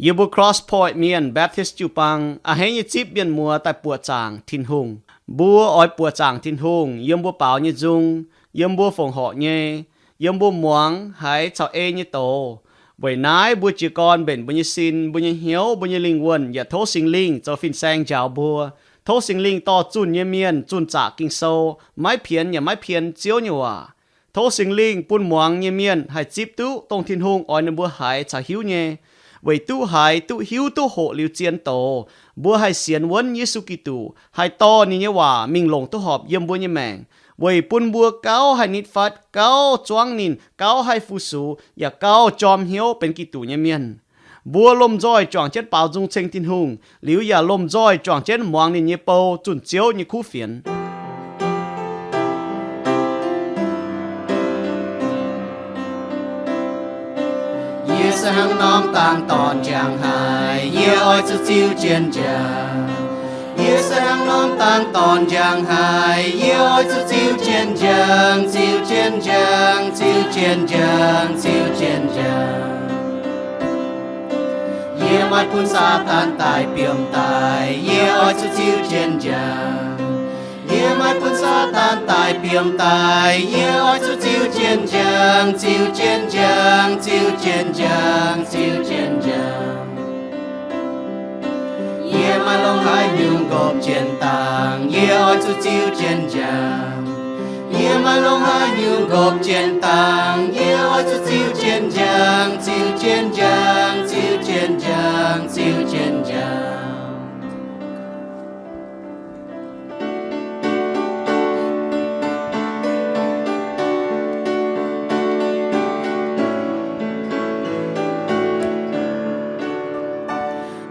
Yie mbuo Cross Point Mienh Baptist jiu-baang a'hneiv nyei zipv mienh muoz daaih buoqc zaangc Tin-Hungh. Mbuo oix buoqc zaangc Tin-Hungh yiem mbuo baaux nyei nzung, yiem mbuo fongc horc nyei, yiem mbuo muangx haiz caux ei nyei doz. Weic naaiv mbuo jiez gorn mbenc mbuo nyei sin, mbuo nyei hnyouv, mbuo nyei lingh wuonh yaac tov Singx Lingh zoux fin-saeng njaaux mbuo. Tov Singx Lingh dorh zunh nyei mienh zunh zaqc Ging-Sou, maiv pienx yaac maiv pien Ziouv nyei waac. Tov Singx Lingh bun muangx nyei mienh haih zipv duqv dongh Tin-Hungh oix ninh mbuo haiz caux hiuv nyei. Weic duqv haiz, duqv hiuv, duqv hoqc liuz zien doz, mbuo haih sienx wuonv Yesu Giduc, haih dorh ninh nyei waac mingh longc duqv horpc yiem mbuo nyei maengc, weic bun mbuo gauh haih nitv fatv, gauh zuangv ninh, gauh haih fu-sux, yaac gauh jorm hnyouv benx Giduc nyei mienh. Mbuo lomh nzoih juangc jienv baaux nzung ceng Tin-Hungh, liuz yaac lomh nzoih juangc jienv muangx ninh nyei bou, zunh Ziouv nyei kuv fienx. Yie se hnangv norm dang dorn njang haic, yie oix zuqc ziux jien njang. Yie se hnangv norm dang dorn njang haic, yie oix zuqc ziux jien njang, ziux jien njang, ziux jien njang, ziux jien njang. Yie maiv bun Saadaan daaih biomv daaih, yie oix zuqc ziux jien njang. Yie maiv bun Saadaan daaih biomv daaih, yie oix zuqc ziux jien njang, ziux jien njang, ziux jien njang, ziux jien njang. Yie maiv longc haaix nyungc nqopv jien dangx, yie oix zuqc ziux jien njang. Yie maiv longc haaix nyungc nqopv jien dangx, yie oix zuqc ziux jien njang, ziux jien njang, ziux jien njang, ziux jien njang.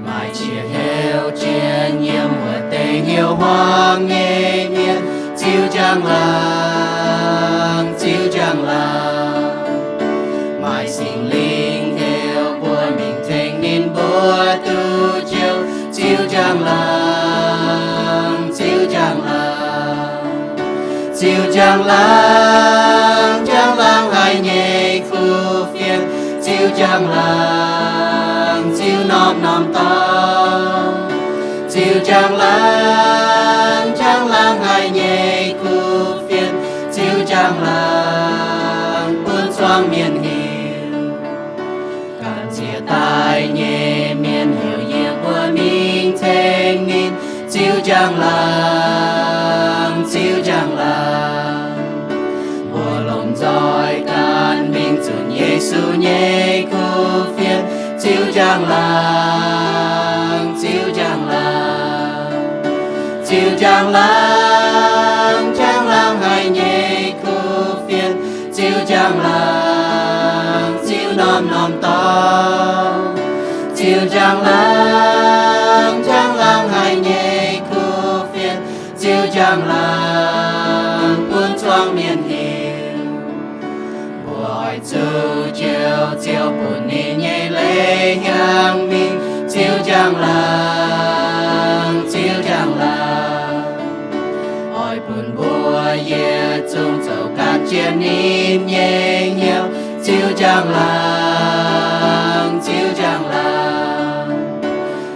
Maaih qiex heuc jien yiem wuov deix hnyouv hmuangx nyei mienh, ziux njang-laangc, ziux njang-laangc. Maaih Singx Lingh heuc mbuo mingh tengx ninh mbuo duqv njoux, ziux njang-laangc, ziux njang-laangc. Ziux njang-laangc, njang-laangc haic nyei kuv fienx, ziux njang-laangc, ziux norm-norm dorngx. Ziux njang-laangc, njang-laangc haic nyei kuv fienx, ziux njang-laangc bun zuangx mienh hiuv. Gamh nziex daaih nyei mienh heuc yie mbuo mingh tengx ninh, ziux njang-laangc, ziux njang-laangc. Mbuo lomh nzoih ganh mingh zunc Yesu nyei kuv fienx, ziux njang-laangc, ziux njang-laangc. Ziux njang-laangc, njang-laangc haic nyei kuv fienx, ziux njang-laangc, ziux norm-norm dorngx. Ziux njang-laangc, njang-laangc haic nyei kuv fienx, ziux njang-laangc bun zuangx mienh hiuv. Mbuo oix zuqc njoux Ziouv bun ninh nyei leiz hiaangx mingh, ziux njang-laangc, ziux njang-laangc. Oix bun mbuo yietc zungv zoux gan jienv ninh nyei hnyouv, ziux njang-laangc, ziux njang-laangc.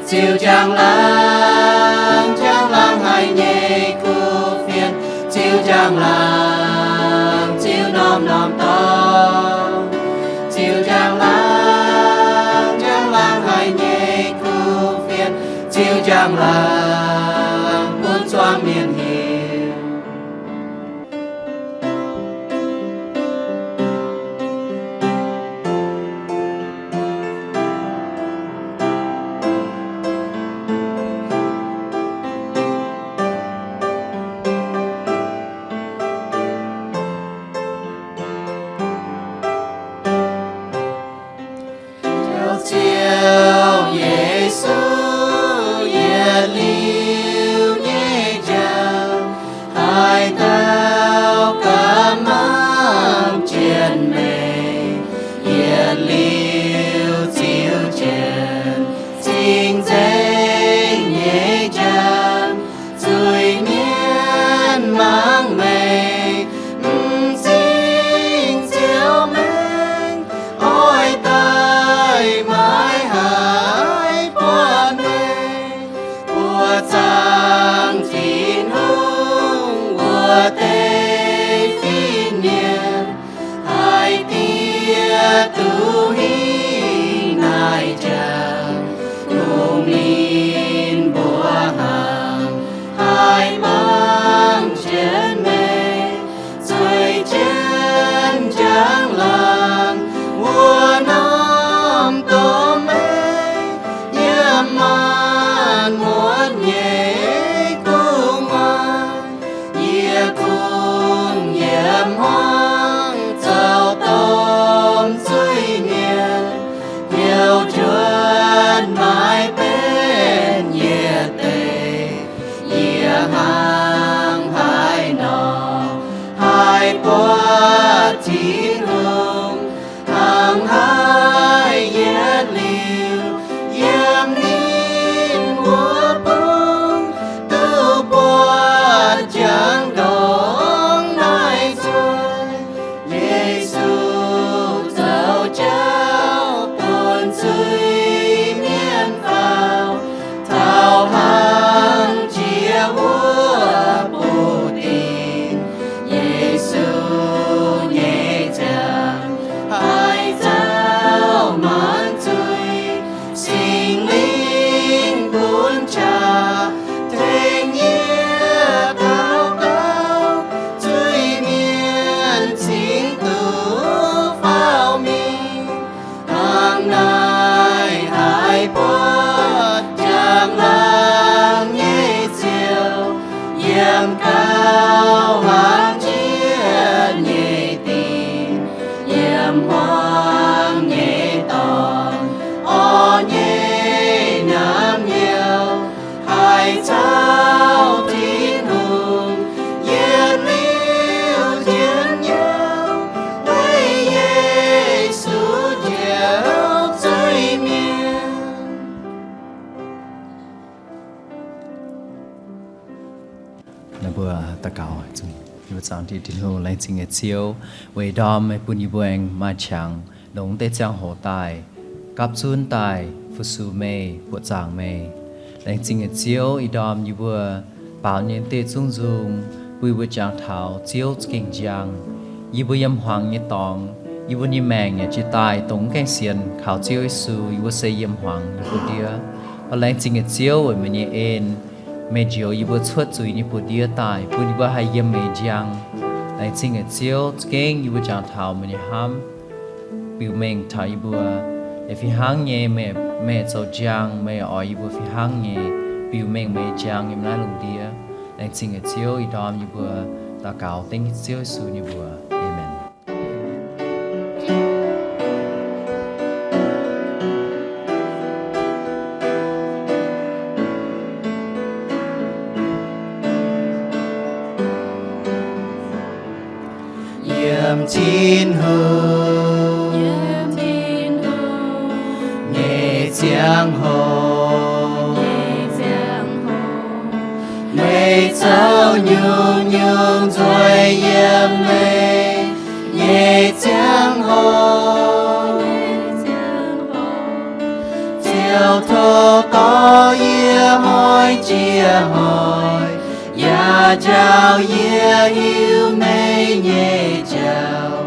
Ziux njang-laangc, njang-laangc haic nyei kuv fienx, ziux njang-laangc, ziux norm-norm dorngx. Ziux njang-laangc, njang-laangc haic nyei kuv fienx, ziux njang-laangc bun zuangx mienh hiuv. Ziouv, Ziouv Yesu, yietc liuz nyei jangx, haaix dauh ganh mangc jienv meih, yietc liuz ziux jienv cing-nzengc nyei jangx, zuiz-mienh mangc meih, m'zing Ziouv maengx, oix daaih maiv haih Singx Lingh bun qaqv tengx yie daux gaux, zuiz-mienh cingx duqv faaux mingh. Hnangv naaiv haih buatc njang-laangc nyei Ziouv, yiem gauh hlang jiex nyei dingc, yiem hmuangx nyei dorngx, orn nyei naamh nyouz, haih caux Tin-Hungh yietc liuz njien-youh, weic Yesu njoux zuiz-mienh. Naaiv mbuo daux gaux. Yie mbuo zaangc Tin-Hungh, laengz zingh nyei Ziouv, weic ndorm meih bun yie mbuo aengx maaih qangx longc deix ziangh hoc daaih gapv zunv daaih fu-sux meih, buoqc zaangc meih. Laengz zingh nyei Ziouv, ih ndorm yie mbuo baaux nyei deix zungv nzung, bun yie mbuo jangx taux Ziouv za'gengh njang. Yie mbuo yiem hmuangx nyei dorngx, yie mbuo nyei maengc yaac jiex daaih dongh mv gaengh sienx kaux Ziouv Yesu, yie mbuo se yiem hmuangx nyei buoz-ndiev. Mv baac laengz zingh nyei Ziouv, weic meih nyei en, meih njoux yie mbuo cuotv zuiz nyei buoz-ndiev daaih, bun yie mbuo haih yiem meih njang. Laengz zingh nyei Ziouv, za'gengh yie mbuo jangx taux meih nyei hnamv biux mengh taux yie mbuo. Yaac fih hnangv nyei, meih, meih zoux njang, meih oix yie mbuo fih hnangv nyei biux mengh meih njang yiem naaiv lungh ndiev. Laengz zingh nyei Ziouv, ih ndorm yie mbuo daux gaux dengv Ziouv Yesu nyei mbuox. Aamen. Yiem Tin-Hungh, yiem Tin-Hungh nyei ziangh hoc, nyei ziangh hoc, meih zoux nyungc-nyungc nzueic yiem meih nyei ziangh hoc. Ziouv, tov dorh yie hnoi jiex hnoi, yaac njaaux yie hiuv meih nyei jauv,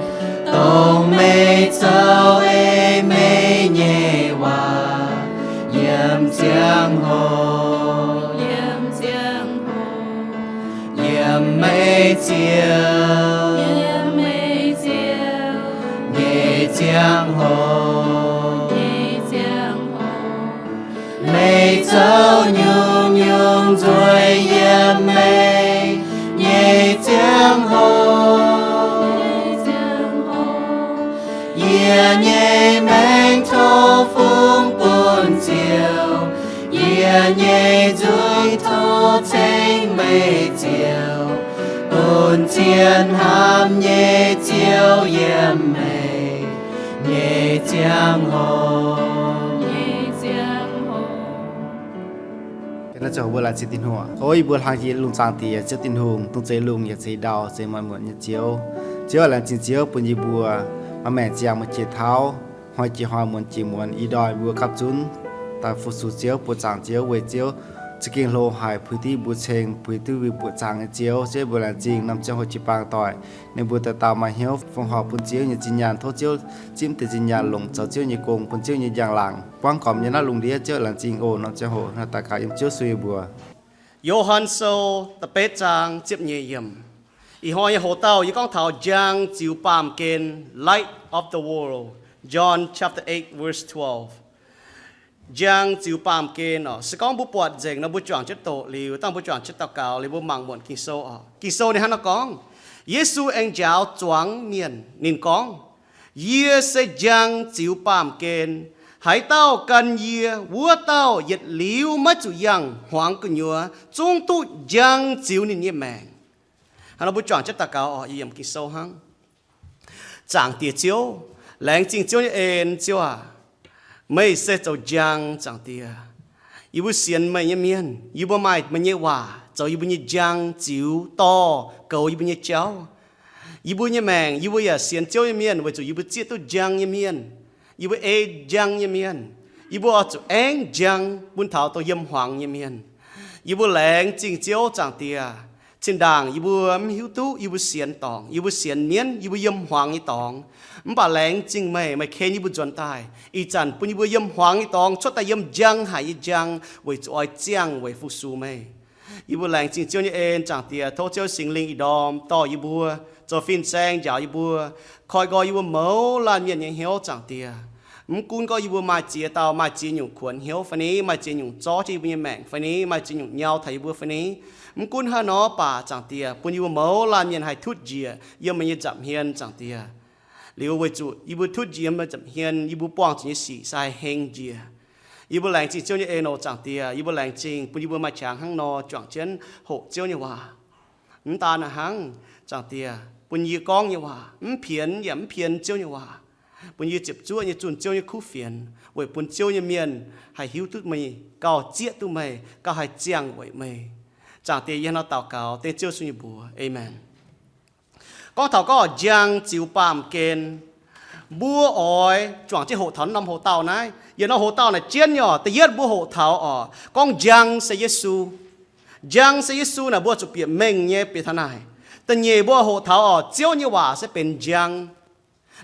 dongh meih zoux ei meih nyei waac yiem ziangh hoc, yiem ziangh hoc, yiem meih Ziouv, yiem meih Ziouv nyei ziangh hoc, nyei ziangh hoc. Meih zoux nyungc-nyungc nzueic yiem meih nyei ziangh hoc. Yie nyei maengc tov fungx bun Ziouv, yie nyei nzuih tov ceng meih Ziouv, bun zien hnamv nyei Ziouv yiem meih nyei ziangh hoc, nyei ziangh hoc. Naaiv ziangh hoc mbuo laengz zingh Tin-Hungh. Tov yie mbuo hlang jiex lungh zaangc Diex, Ziouv Tin-Hungh, dongh zeix lungh yaac zeix ndau, zeix maanc muotc nyei Ziouv. Ziouv, laengz zingh Ziouv bun yie mbuo maaih maengc ziangh, maaih jiex taux hnoi jiex hnoi, muonz jiex muonz, ih ndorm yie mbuo gapv zunv daaih fu-sux Ziouv, buoqc zaangc Ziouv, weic Ziouv za'gengh hlo haic, puix duqv yie mbuo ceng, puix duqv yie mbuo buoqc zaangc nyei Ziouv. Ziouv, yie mbuo laengz zingh norm ziangh hoc jiu-baang doic, ninh mbuo daaih dauh maaih hnyouv fongc horc bun Ziouv nyei zinh nyaanh. Tov Ziouv zipv deix zinh nyaanh longc zoux Ziouv nyei gong, bun Ziouv nyei njang-laangc buangv gormx yiem naaiv lungh ndiev. Ziouv, laengz zingh oc. Norm ziangh hoc naaiv daux gaux yiem Ziouv Yesu nyei mbuox. Yo^han Sou da'betv zaang ziepc nyeic yiemc. Ih hnoi nyei hoc-dauh yie gorngv taux njang ziux baamh gen, light of the world, John chapter eight, verse twelve. Njang ziux baamh gen oc. Se gorngv mbuo buatc nzengc nor, mbuo juangc jienv doqc liuz, dangh mbuo juangc jienv daux gaux liuz, mbuo mangc muonc Ging-Sou oc. Ging-Sou ninh hnangv naaiv nor gorngv, Yesu aengx njaaux zuangx mienh. Ninh gorngv, Yie se njang ziux baamh gen. Haaix dauh gan yie, wuov dauh yietc liuz maiv zuqc yangh hmuangx gu'nyuoz zungv duqv njang ziux ninh nyei maengc. Hnangv nor mbuo juangc jienv daux gaux oc, yiem Ging-Sou hnangv. Zaangc Diex Ziouv, laengz zingh Ziouv nyei en. Ziouv aac, meih se zoux njang. Zaangc Diex, yie mbuo sienx meih nyei mienh, yie mbuo maaih meih nyei waac zoux yie mbuo nyei njang ziux dorh goux yie mbuo nyei jauv. Yie mbuo nyei maengc, yie mbuo yaac sienx Ziouv nyei mienh weic zuqc yie mbuo zieqv duqv njang nyei mienh. Yie mbuo ei njang nyei mienh. Yie mbuo oix zuqc aengv njang bun taux dongh yiem hmuangx nyei mienh. Yie mbuo laengz zingh Ziouv. Zaangc Diex, Zinh ndaangc yie mbuo mv hiuv duqv, yie mbuo sienx dorngc, yie mbuo sienx mienv, yie mbuo yiem hmuangx nyei dorngx. Mv baac laengz zingh meih, meih ken yie mbuo nzuonx daaih, ih zanc bun yie mbuo yiem hmuangx nyei dorngx cuotv daaih yiem njang haic nyei njang, weic zuqc oix ziangh weic fu-sux meih. Yie mbuo laengz zingh Ziouv nyei en, Zaangc Diex. Tov Ziouv Singx Lingh ih ndorm dorh yie mbuo, zoux fin-saeng njaaux yie mbuo, koi nqoi yie mbuo mouz laanh mienh nyei hnyouv, Zaangc Diex. Mv gunv gorngv yie mbuo maaih ziex dauh, maaih ziex nyungc kuonx hnyouv fai ni, maaih ziex nyungc zorv jienv yie mbuo nyei maengc fai ni, maaih ziex nyungc nyau taux yie mbuo fai ni, mv gunv haaix nor baac, Zaangc Diex, bun yie mbuo mouz laanh mienh haih tutv njiec yiem meih nyei nza'hmien, Zaangc Diex. Liuz weic zuqc yie mbuo tutv njiec yiem meih nza'hmien, yie mbuo buangh zuqc nyei sic se haih heng njiec. Yie mbuo laengz zingh Ziouv nyei en oc, Zaangc Diex. Yie mbuo laengz zingh bun yie mbuo maaih qangx hnangv nor juangc jienv hoqc Ziouv nyei waac. Mv daan hnangv, Zaangc Diex, bun yie gorngv nyei waac mv pienx yaac mv pien Ziouv nyei waac, bun yie ziepc zuoqv nyei zunh Ziouv nyei kuv fienx, weic bun Ziouv nyei mienh haih hiuv duqv meih, gauh zieqv duqv meih, gauh haih ziangh weic meih. Zaangc Diex, yie hnangv nor daux gaux dengv Ziouv Yesu nyei mbuox, aamen. Gorngv taux gorngv njang ziux baamh gen, mbuo oix juangc jienv hoqc taux norm hoc-dauh naaiv. Yietc norm hoc-dauh naaic jienv nyei oc. Da'yietv mbuo hoqc taux oc, gorngv njang se Yesu. Njang se Yesu naaic mbuo zuqc bieqc mengh nyei, bieqc taux naaic. Da'nyeic mbuo hoqc taux oc, Ziouv nyei waac se benx njang.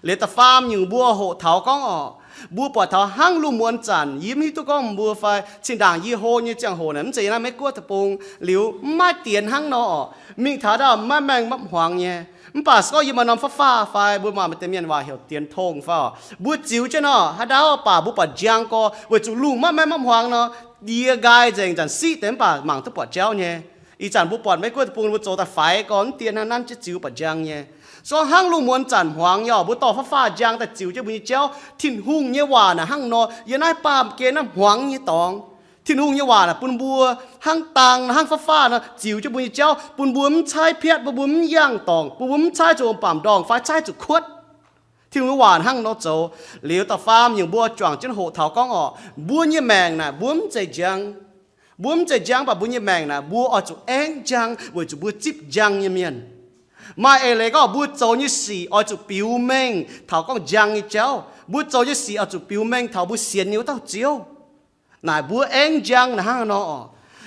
Liuz da'faam nyungc mbuo hoqc taux gorngv oc, mbuo buatc taux hnangv lungh muonz zanc, yie mv hiuv duqv gorngv mbuo fai zinh ndaangc yie hlo nyei ziangh hoc naaic, mv zeiz yiem naaiv Meiv Guoqv deic-bung liuz mv maaih dienx hnangv nor oc, mingh taux ndau maiv maengh maiv hmuangx nyei. Mv baac se gorngv yiem maaih norm fav-fav fai mbuo maaih deix mienh waac heuc dienx tong fai oc, mbuo ziux jienv nor haaix ndau baac mbuo buatc njang gorx weic zuqc lungh maiv maengh maiv hmuangx nor, die nqaai nzengc, zanc siqv deix mv baac mangc duqv buatc jauv nyei. Ih zanc mbuo buatc Meiv Guoqv deic-bung mbuo zoux daaih faix gorn mv dienx hnangv nanv jienv ziux buatc njang nyei. Se gorngv hnangv lungh muonz zanc hmuangx nyei oc, mbuo dorh fav-fav njang daaih ziux jienv mbuo nyei jauv. Tin-Hungh nyei waac naaic hnangv nor, yiem naaiv baamh gen naaiv hmuangx nyei dorngx. Tin-Hungh nyei waac naaic bun mbuo hnangv dang, hnangv fav-fav nor ziux jienv mbuo nyei jauv, bun mbuo mv caaiv piatv, bun mbuo mv yangh dorngc, bun mbuo mv caaiv zuqc baamc ndorngh fai caaiv zuqc kuotv. Tin-Hungh nyei waac hnangv nor zoux. Liuz da'faam nyungc mbuo juangc jienv hoqc taux gorngv oc, mbuo nyei maengc naaic mbuo mv zeiz njang. Mbuo mv zeiz njang, mv baac mbuo nyei maengc naaic mbuo oix zuqc aengv njang weic zuqc mbuo zipv njang nyei mienh. Maaih eix leiz gorngv mbuo zoux nyei sic oix zuqc biux mengh taux gorngv njang nyei jauv. Mbuo zoux nyei sic oix zuqc biux mengh taux mbuo sienx nyei wuov dauh Ziouv. Naaic mbuo aengv njang naaic hnangv haaix nor oc?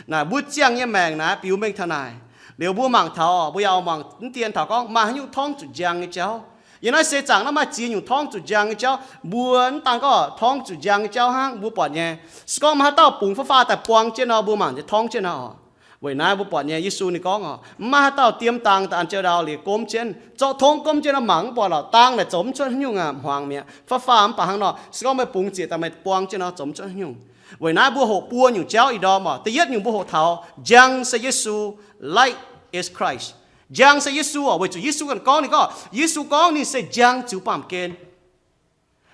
Naaic mbuo ziangh nyei maengc naaic biux mengh taux naaic. Liuz mbuo mangc taux oc, mbuo yaac mangc mv dien taux gorngv maaih haaix nyungc torngv zuqc njang nyei jauv. Yiem naaiv seix zaangc naaiv maaih ziex nyungc torngv zuqc njang nyei jauv. Mbuo mv daan gorngv torngv zuqc njang nyei jauv hnangv, mbuo buatc nyei, se gorngv maaih haaix dauh bungx fav-fav daaih buang jienv nor, mbuo mangc nyei torngv jienv nor oc. Weic naaiv mbuo buatc nyei Yesu ninh gorngv oc, mv maaih haaix dauh diem dang daaih an jienv ndau liuz gomv jienv, zorqv tongv gomv jienv nor mangc mv buatc lorqc, dang naaic zoux mv cuotv haaix nyungc aqv, hmuangx mi'aqv. Fav-fav mv baac hnangv nor, se gorngv meih bungx ziec daaih meih buang jienv nor zoux mv cuotv haaix nyungc. Weic naaiv mbuo hoqc buo nyungc jauv ih ndorm oc. Da'yietv nyungc mbuo hoqc taux njang se Yesu, light is Christ. Njang se Yesu oc, weic zuqc Yesu ganh gorngv, ninh gorngv, Yesu gorngv ninh se njang ziux baamh gen.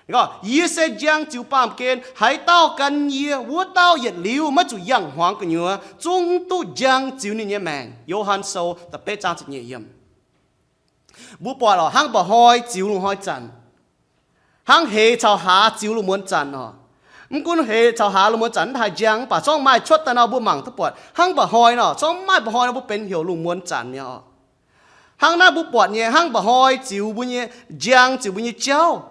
Gorngv, yie se njang ziux baamh gen, haaix dauh gan yie, wuov dauh yietc liuz maiv zuqc yangh hmuangx gu'nyuoz zungv duqv njang ziux ninh nyei maengc. Yo^han Sou da'betv zaang ziepc nyeic yiemc. Mbuo buatc oc, hnangv mba'hnoi ziux lungh hnoi zanc, hnangv heix caux haaz ziux lungh muonz zanc oc. Mv gunv heix caux haaz lungh muonz zanc mv haih njang, mv baac zorngv maaih cuotv daaih nor mbuo mangc duqv buatc hnangv mba'hnoi nor, zorngv maaih mba'hnoi nor mbuo benx heuc lungh muonz zanc nyei oc. Hnangv naaiv mbuo buatc nyei, hnangv mba'hnoi ziux mbuo nyei, njang ziux mbuo nyei jauv.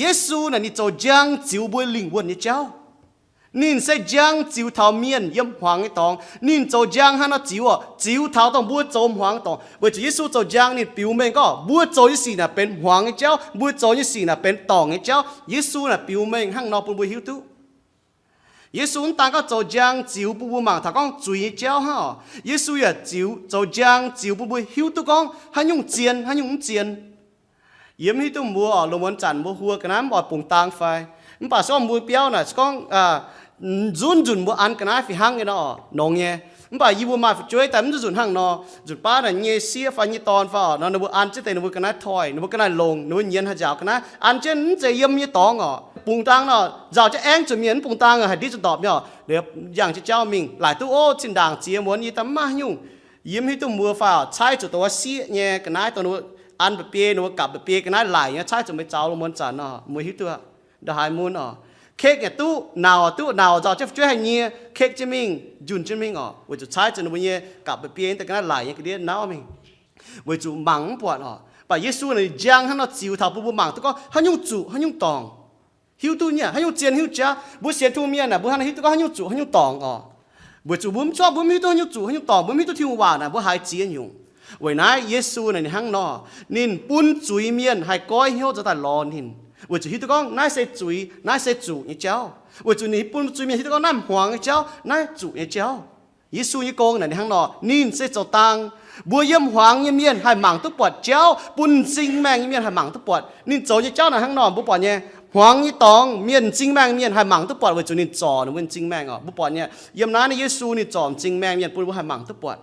Yesu naaic ninh zoux njang ziux mbuo lingh wuonh nyei jauv. Ninh se njang ziux taux mienh yiem hmuangx nyei dorngx. Ninh zoux njang hnangv nor ziux oc, ziux taux dongh mbuo zoux hmuangx dorngc. Weic zuqc Yesu zoux njang ninh biux mengh gorngv mbuo zoux nyei sic naaic benx hmuangx nyei jauv, mbuo zoux nyei sic naaic benx dorngc nyei jauv. Yesu naaic biux mengh hnangv nor bun mbuo hiuv duqv. Yesu mv daan gorngv zoux njang ziux bun mbuo mangc taux gorngv zuiz nyei jauv hnangv oc. Yesu yaac ziux, zoux njang ziux bun mbuo hiuv duqv gorngv haaix nyungc zien, haaix nyungc mv zien. Yie mv hiuv duqv mbuo oc, lungh muonz zanc mbuo huo ga'naaiv mv oix bungx dang fai? Mv baac se gorngv mbuo biauv naaic se gorngv nzunc nzunc mbuo an ga'naaiv fih hnangv nyei nor oc, nongx nyei. Mv baac yie mbuo maaih fu'jueiv daaih mv nzunc nzunc hnangv nor, nzunc baav naaic nyei sieqv fai nyei dorn fai oc nor, ninh mbuo an jienv deix ninh mbuo ga'naaiv toic, ninh mbuo ga'naaiv longx, ninh mbuo nyienz haih nziaauc ga'naaiv, an jienv mv zeiz yiem nyei dorngx oc. Bungx dang nor nzauh jienv aengv zuqc mienh, mv bungx dang haih ndiev zuqc ndorpc nyei oc. Liuz yangh jienv jauv mingh, laaic duqv ov, zinh ndaangc ziex muonz yie daaih mv maaih haaix nyungc. Yie mv hiuv duqv mbuo fai oc, caaiv zuqc dongh wuov sieqv nyei ga'naaiv dongh ninh mbuo an mba'biei, ninh mbuo gapc mba'biei ga'naaiv laaic nyei, caaiv zuqc meih zaux lungh muonz zanc nor, mbuo hiuv duqv. Ndongc haaix mun oc, cake yaac duqv, nauc duqv, nauc nzauh jienv fu'jueiv haih nyie, cake jienv mingh, njunh jienv mingh oc, weic zuqc caaiv zuqc ninh mbuo nyei gapc mba'biei daaih ga'naaiv laaic nyei ga'ndiev nauv mingh, weic zuqc mangc mv buatc oc. Mv baac Yesu naaic njang hnangv nor ziux taux bun mbuo mangc duqv gorngv haaix nyungc zuqc haaix nyungc dorngc. Hiuv duqv nyei haaix nyungc zien, haaix nyungc jaav. Mbuo sienx Tin-Hungh mienh naaic mbuo hnangv naaic hiuv duqv gorngv haaix nyungc zuqc haaix nyungc dorngc oc. Weic zuqc mbuo mv cuotv, mbuo mv hiuv duqv haaix nyungc zuqc, haaix nyungc dorngc, mbuo mv hiuv duqv Tin-Hungh waac naaic mbuo haiz ziex nyungc. Weic naaiv Yesu naaic ninh hnangv nor, ninh bun zuiz-mienh haih goiv hnyouv nzuonx daaih lorz ninh, weic zuqc hiuv duqv gorngv naaiv se zuiz, naaiv se zuqc nyei jauv. Weic zuqc ninh bun zuiz-mienh hiuv duqv gorngv naaiv hmuangx nyei jauv, naaiv zuqc nyei jauv. Yesu nyei gong naaic ninh hnangv nor, ninh se zoux dang. Mbuo yiem hmuangx nyei mienh haih mangc duqv buatc jauv, bun m'zing maengh nyei mienh haih mangc duqv buatc. Ninh zoux nyei jauv naaic hnangv nor, mbuo buatc nyei, hmuangx nyei dorngx mienh, m'zing maengh mienh haih mangc duqv buatc weic zuqc ninh zorc ninh mbuo m'zing maengh oc. Mbuo buatc nyei, yiem naaiv naaiv Yesu ninh zorc m'zing maengh mienh bun mbuo haih mangc duqv buatc.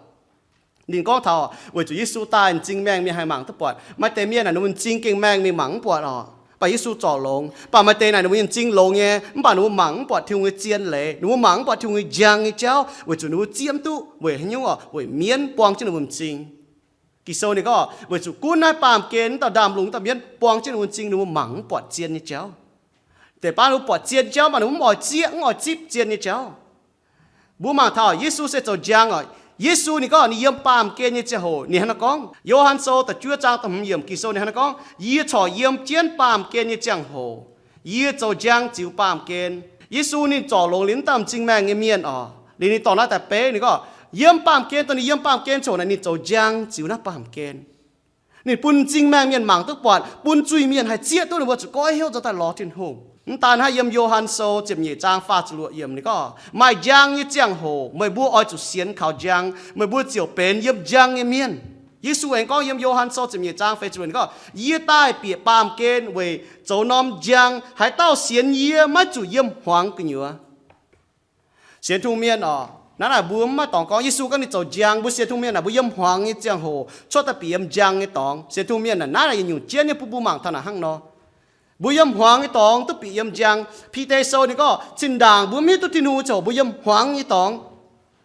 Ninh gorngv taux weic zuqc Yesu daaih m'zing maengh mienh haih mangc duqv buatc. Maaih deix mienh naaic ninh mbuo m'zing gengh maengh mingh mangc mv buatc oc. Mv baac Yesu zorc longx. Mv baac maaih deix naaic ninh mbuo nyei m'zing longx nyei, mv baac ninh mbuo mangc mv buatc Tin-Hungh nyei zien leiz, ninh mbuo mangc mv buatc Tin-Hungh nyei njang nyei jauv, weic zuqc ninh mbuo zieqv mv duqv weic haaix nyungc oc, weic mienv buang jienv ninh mbuo m'zing. Ging-Sou ninh gorngv, weic zuqc gunv naaiv baamh gen wuov dauh ndaamv-lungh wuov dauh mienv buang jienv ninh mbuo m'zing, ninh mbuo mangc mv buatc zien nyei jauv. Deix baav ninh mbuo buatc zien jauv, mv baac ninh mbuo mv oix zieqv, mv oix zipv zien nyei jauv. Mbuo mangc taux Yesu se zoux njang oc. Yesu ninh gorngv ninh yiem baamh gen nyei ziangh hoc ninh hnangv naaiv gorngv, Yo^han Sou da'juov zaang da'hmz yiemc Ging-Sou ninh hnangv naaiv gorngv, Yie corc yiem jienv baamh gen nyei ziangh hoc, yie zoux njang ziux baamh gen. Yesu ninh zorc longx liuz wuov dauh m'zing maengh nyei mienh oc. Liuz ninh dorh naaiv daaih beiv ninh gorngv, yiem baamh gen, dongh ninh yiem baamh gen ziangh hoc naaic ninh zoux njang ziux naaiv baamh gen. Ninh bun m'zing maengh mienh mangc duqv buatc, bun zuiz-mienh haih zieqv duqv ninh mbuo zuqc goiv hnyouv nzuonx daaih lorz Tin-Hungh. Mv daan hnangv, yiem Yo^han Sou ziepc nyeic zaang faah ziepc luoqc yiemc ninh gorngv, maaih njang nyei ziangh hoc meih mbuo oix zuqc sienx kaux njang, meih mbuo ziouc benx yiem njang nyei mienh. Yesu aengx gorngv yiem Yo^han Sou ziepc nyeic zaang feix ziepc luoqc ninh gorngv, Yie daaih bieqc baamh gen weic zoux norm njang. Haaix dauh sienx yie maiv zuqc yiem hmuangx gu'nyuoz. Sienx Tin-Hungh mienh oc, naaiv naaic mbuo mv maaih dorngx gorngv Yesu gorngv ninh zoux njang. Mbuo sienx Tin-Hungh mienh naaic mbuo yiem hmuangx nyei ziangh hoc cuotv daaih bieqc yiem njang nyei dorngx. Sienx Tin-Hungh mienh naaic, naaiv naaic yietc nyungc jienv nyei bun mbuo mangc taux naaic hnangv nor. Mbuo yiem hmuangx nyei dorngx duqv bieqc yiem njang. Bide Sou ninh gorngv, zinh ndaangc mbuo mv hiuv duqv Tin-Hungh ziangh hoc mbuo yiem hmuangx nyei dorngx,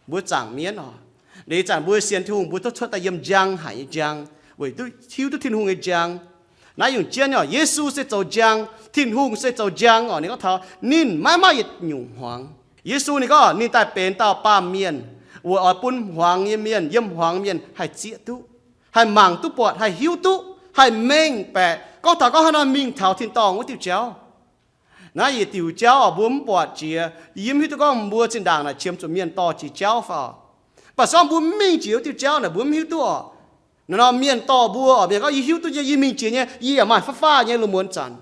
mbuo zaangc mienv oc. Liuz ih zanc mbuo sienx Tin-Hungh mbuo duqv cuotv daaih yiem njang haic nyei njang, weic duqv hiuv duqv Tin-Hungh nyei njang. Naaiv nyungc jienv nyei oc, Yesu se zoux njang, Tin-Hungh se zoux njang oc. Ninh gorngv taux ninh maiv maaih yietc nyungc hmuangx. Yesu ninh gorngv ninh daaih benx dauh baamh mienh, weic oix bun hmuangx nyei mienh, yiem hmuangx mienh haih zieqv duqv, haih mangc duqv buatc, haih hiuv duqv, haih mengh baeqc gorngv taux gorngv haaix nor mingh taux tin-dorngh wuov diuh jauv. Naaiv yietc diuc jauv oc, mbuo mv buatc jiex. Yie mv hiuv duqv gorngv mbuo zinh ndaangc naaic qiemx zuqc mienh dorh jiex jauv fai oc. Mv baac se gorngv mbuo mv mingh jiex wuov diuh jauv naaic mbuo mv hiuv duqv oc. Naaiv nor mienh dorh mbuo oc, mienh gorngv, Yie hiuv duqv nyei, yie mingh jiex nyei, yie yaac maaih fav-faqv nyei lungh muonz zanc.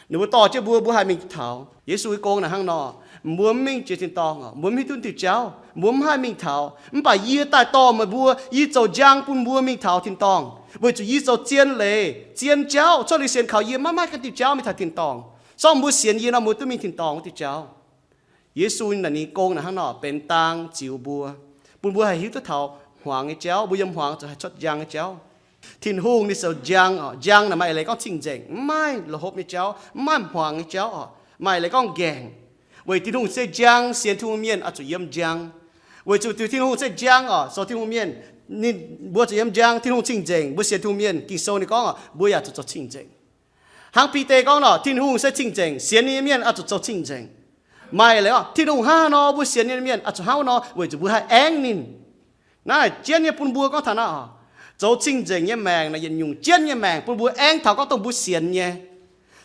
Ninh mbuo dorh jienv mbuo, mbuo haih mingh taux. Yesu nyei gong naaic hnangv nor, mbuo mv mingh jiex tin-dorngh oc, mbuo mv hiuv duqv diuh jauv, mbuo mv haih mingh taux. Mv baac yie daaih dorh meih mbuo, yie zoux njang bun mbuo mingh taux tin-dorngh, weic zuqc yie zoux zien leiz, zien jauv, cuotv liuz sienx kaux yie maiv maaih ganh diuh jauv mingh taux tin-dorngh. Se gorngv mbuo sienx yie nor, mbuo duqv mingh tin-dorngh wuov diuh jauv. Yesu naaic ninh gong naaic hnangv nor, benx dang ziux mbuo, bun mbuo haih hiuv duqv taux hmuangx nyei jauv. Mbuo yiem hmuangx zuqc haih cuotv njang nyei jauv. Tin-Hungh ninh zoux njang oc. Njang naaic maaih eix leiz gorngv cing-nzengc, mv maaih la'hopv nyei jauv, mv maaih hmuangx nyei jauv oc. Maaih eix leiz gorngv ngaengc. Weic Tin-Hungh se njang, sienx Tin-Hungh mienh oix zuqc yiem njang. Weic zuqc Tin-Hungh se njang oc, zoux Tin-Hungh mienh, ninh, mbuo zuqc yiem njang. Tin-Hungh cing-nzengc, mbuo sienx Tin-Hungh mienh, Ging-Sou ninh gorngv oc, mbuo yaac zuqc zoux cing-nzengc. Hnangv Bide gorngv nor, Tin-Hungh se cing-nzengc, sienx ninh nyei mienh oix zuqc zoux cing-nzengc. Maaih leiz gorngv Tin-Hungh hnangv haaix nor, mbuo sienx ninh nyei mienh oix zuqc hnangv nor, weic zuqc mbuo haih aengv ninh. Naaiv jienv nyei bun mbuo gorngv taux naaiv oc, zoux cing-nzengc nyei maengc naaic yietc nyungc jienv nyei maengc bun mbuo aengv taux gorngv dongh mbuo sienx nyei.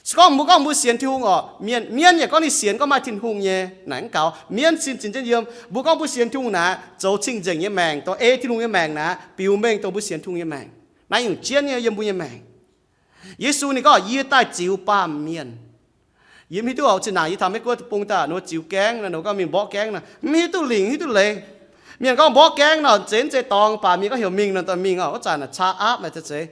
Se gorngv mbuo gorngv mbuo sienx Tin-Hungh oc, mienh, mienv yaac gorngv ninh sienx, gorngv maaih Tin-Hungh nyei naaic mv gaux. Mienv sin zinh jienv yiem. Mbuo gorngv mbuo sienx Tin-Hungh naaic, zoux cing-nzengc nyei maengc, dongh ei Tin-Hungh nyei maengc naaic, biux mengh dongh mbuo sienx Tin-Hungh nyei maengc. Naaiv nyungc jienv nyei yiem mbuo nyei maengc. Yesu ninh gorngv, Yie daaih ziux baamh mienh. Yie mv hiuv duqv oc, zinh ndaangc yie taux Meiv Guoqv deic-bung daaih, ninh mbuo ziux gaengv nor, ninh mbuo gorngv mingh mborqv gaengv nor, mv hiuv duqv lingc, mv hiuv duqv leiz. Mienh gorngv mborqv gaengv nor, zeiz mv zeiz dorngx, baac mienh gorngv heuc mingh nor, daaih mingh oc. Wuov zanc naaic caa aapv naaic zeiz,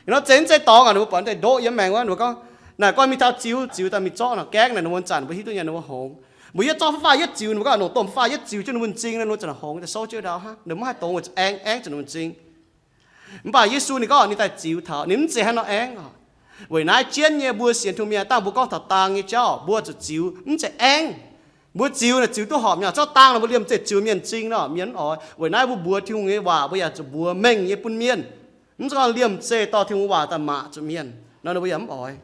ninh nor zeiz mv zeiz dorngx aac, ninh mbuo buatc deix ndoqv yiem maengx wuov, ninh mbuo gorngv, Naaic, guanh mingh taux ziux, ziux daaih mingh zorqv nor gaengv naaic, ninh mbuo zanc mbuo hiuv duqv nyei ninh mbuo hngongx. Mbuo yietv zorqv fav-fav yietv ziux, ninh mbuo gorngv, Nongc domh fav-fav yietv ziux jienv ninh mbuo m'zing nor, ninh mbuo zanc hngongx daaih souv jienv ndau hnangv, ninh mbuo mv haih dongz weic zuqc aengv, aengv zuqc ninh mbuo m'zing. Mv baac Yesu ninh gorngv ninh daaih ziux taux, ninh mv zeiz hnangv nor aengv oc. Weic naaiv jienv nyei mbuo sienx Tin-Hungh mienh, dangh mbuo gorngv taux dang nyei jauv, mbuo zuqc ziux, mv zeiz aengv. Mbuo ziux naaic ziux duqv horpc nyei, zorqv dang naaic mbuo liemh zeih ziux mienh m'zing nor, mienh mv oix. Weic naaiv mbuo mbuox Tin-Hungh nyei waac, mbuo yaac zuqc mbuox mengh nyei bun mienh. Mv zeiz gorngv liemh zeih dorh Tin-Hungh waac daaih mangc zuqc mienh nor, ninh mbuo yaac mv oix.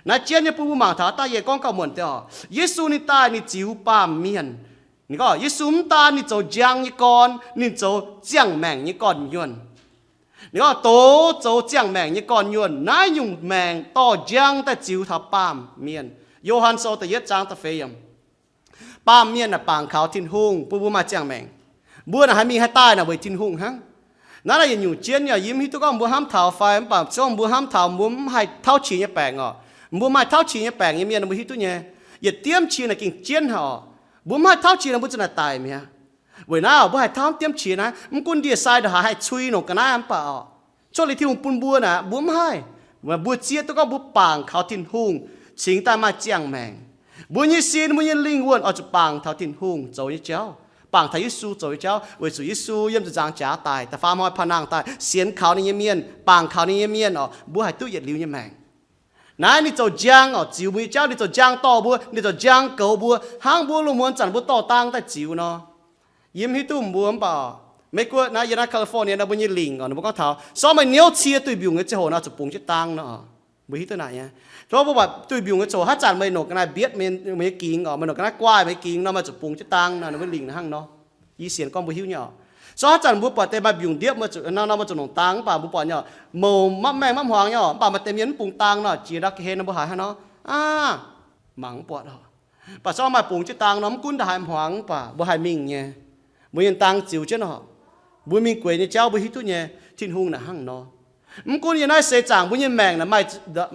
Naaiv jienv nyei bun mbuo mangc taux da'yietv gorngv gauh muonc deix oc. Yesu ninh daaih ninh ziux baamh mienh. Ninh gorngv Yesu mv daan ninh zoux njang nyei gorn, ninh zoux ziangh maengc nyei gorn-nyuonh. Ninh gorngv doz zoux ziangh maengc nyei gorn-nyuonh. Naaiv nyungc maengc dorh njang daaih ziux taux baamh mienh. Yo^han Sou da'yietv zaang da'feix yiemc. Baamh mienh naaic bangc kaux Tin-Hungh bun mbuo maaih ziangh maengc. Mbuo naaic haih mingh haih daaih naaic weic Tin-Hungh hnangv. Naaiv naaic yietc nyungc jienv yaac yie mv hiuv duqv gorngv mbuo hnamv taux fai, mv baac se gorngv mbuo hnamv taux mbuo mv haih tauv qiex nyei baengc oc. Mbuo maaih tauv qiex nyei baengc nyei mienh mbuo hiuv duqv nyei. Yietc diemv qiex naaic gengh jienv haic oc. Mbuo mv haih tauv qiex naaic mbuo za'naaic daic mi'aqv. Weic naaiv mbuo haih tauv diemv qiex naaiv, mv gunv ndie-sai ndongc haaix haih cui longc ga'naaiv mv baac oc, cuotv liuz Tin-Hungh bun mbuo naaic mbuo mv haih. Mbuo zieqv duqv gorngv mbuo bangc kaux Tin-Hungh cingx daaih maaih ziangh maengc. Mbuo nyei sin, mbuo nyei lingh wuonh oix zuqc bangc taux Tin-Hungh zoux nyei jauv, bangc taux Yesu zoux nyei jauv, weic zuqc Yesu yiem ziepc nzaangc jaax daic, da'faam hnoi paav nangh daaih, sienx kaux ninh nyei mienh, bangc kaux ninh nyei mienh oc, mbuo haih duqv yietc liuz nyei maengc. Naaiv ninh zoux njang oc, ziux mbuo nyei jauv, ninh zoux njang dorh mbuo, ninh zoux njang goux mbuo, hnangv mbuo lungh muonz zanc mbuo dorh dang daaih ziux nor. Yie mv hiuv duqv mbuo mv baac, Meiv Guoqv naaiv, yiem naaiv California naaiv mbuo nyei lingc oc, ninh mbuo gorngv taux se gorngv meih niouv cie duih mbiungc nyei ziangh hoc nor, zuqc bungx jienv dang nor. Mbuo hiuv duqv naaic nyei. Se gorngv mbuo buatc duih mbiungc nyei ziangh hoc haaix zanc meih longc ga'naaiv mbietv meih nyei gingx oc, meih longc ga'naaiv guaaih meih nyei gingx nor, meih zuqc bungx jienv dang nor, ninh mbuo lingc hnangv nor. Yie sienx gorngv mbuo hiuv nyei oc. Se gorngv haaix zanc mbuo buatc deix maaih mbiungc ndiepv, meih zuqc nor, meih zuqc longc dang, mv baac mbuo buatc nyei oc, mouc maiv maengh maiv hmuangx nyei oc, mv baac maaih deix mienh mv bungx dang nor, jiex ndau ga'hlen nor mbuo haiz haaix nor, aav, mangc mv buatc oc. Mv baac se gorngv maaih bungx jienv dang nor, mv gunv ndongc haaix hmuangx, mv baac mbuo haih mingh nyei. Mbuo nyei dang ziux jienv oc. Mbuo mingh gueix nyei jauv mbuo hiuv duqv nyei, Tin-Hungh naaic hnangv nor. Mv gunv yiem naaiv seix zaangc mbuo nyei maengc naaic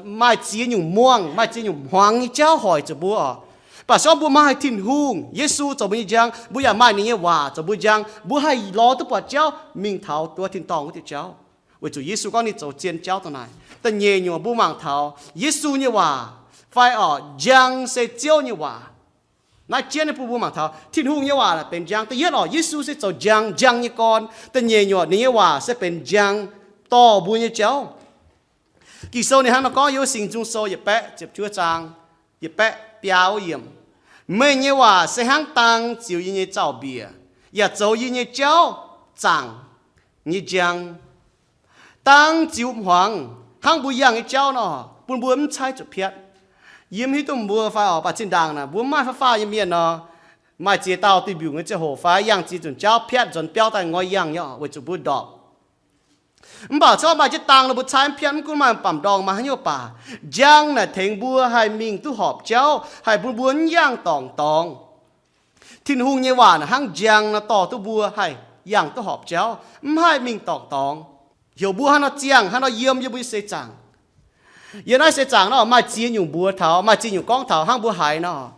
maaih ziex nyungc muangh, maaih ziex nyungc hmuangx nyei jauv hoic zuqc mbuo oc. Mv baac se gorngv mbuo maaih Tin-Hungh, Yesu zoux mbuo nyei njang, mbuo yaac maaih ninh nyei waac zoux mbuo njang, mbuo haih lorz duqv buatc jauv mingh taux duqv tin-dorngh wuov diuh jauv. Weic zuqc Yesu gorngv ninh zoux zien jauv dongh naaic. Da'nyeic nyungc mbuo mangc taux Yesu nyei waac fai oc, njang se Ziouv nyei waac. Naaiv jienv nyei bun mbuo mangc taux Tin-Hungh nyei waac naaic benx njang. Da'yietv oc, Yesu se zoux njang, njang nyei gorn. Da'nyeic nyungc ninh nyei waac se benx njang dorh mbuo nyei jauv. Ging-Sou ninh hnangv nor gorngv, yiem Singx Nzung Sou yietc baeqv ziepc juov zaang, yietc baeqv biaa wuov yiemc, meih nyei waac se hnangv dang ziux yie nyei zaux-mbiec, yaac zoux yie nyei jauv zaangc nyei njang. Dang ziux hmuangx hnangv mbuo yangh nyei jauv nor, bun mbuo mv caaiv zuqc piatv. Yie mv hiuv duqv mbuo fai oc, mv baac zinh ndaangc naaic mbuo mv maaih fav-faah nyei mienh nor, maaih ziex dauh duih mbiungc nyei ziangh hoc fai yangh ziex nzunc jauv piatv nzuonx biauv daaih ngoix yangh nyei oc, weic zuqc mbuo ndorpc. Mv baac se gorngv maaih jienv dang nor mbuo caaiv mv piatv, mv gunv maaih baamc ndorngh maaih haaix nyungc baac, njang naaic tengx mbuo haih mingh duqv horpc jauv, haih bun mbuo mv yangh dorngc dorngx. Tin-Hungh nyei waac naaic hnangv njang nor dorh duqv mbuo haih yangh duqv horpc jauv, mv haih mingh dorngc dorngx. Heuc mbuo haaix nor ziangh, haaix nor yiem yiem mbuo nyei seix zaangc. Yiem naaiv seix zaangc nor maaih ziex nyungc mbuox taux, maaih ziex nyungc gorngv taux hnangv mbuo haiz nor.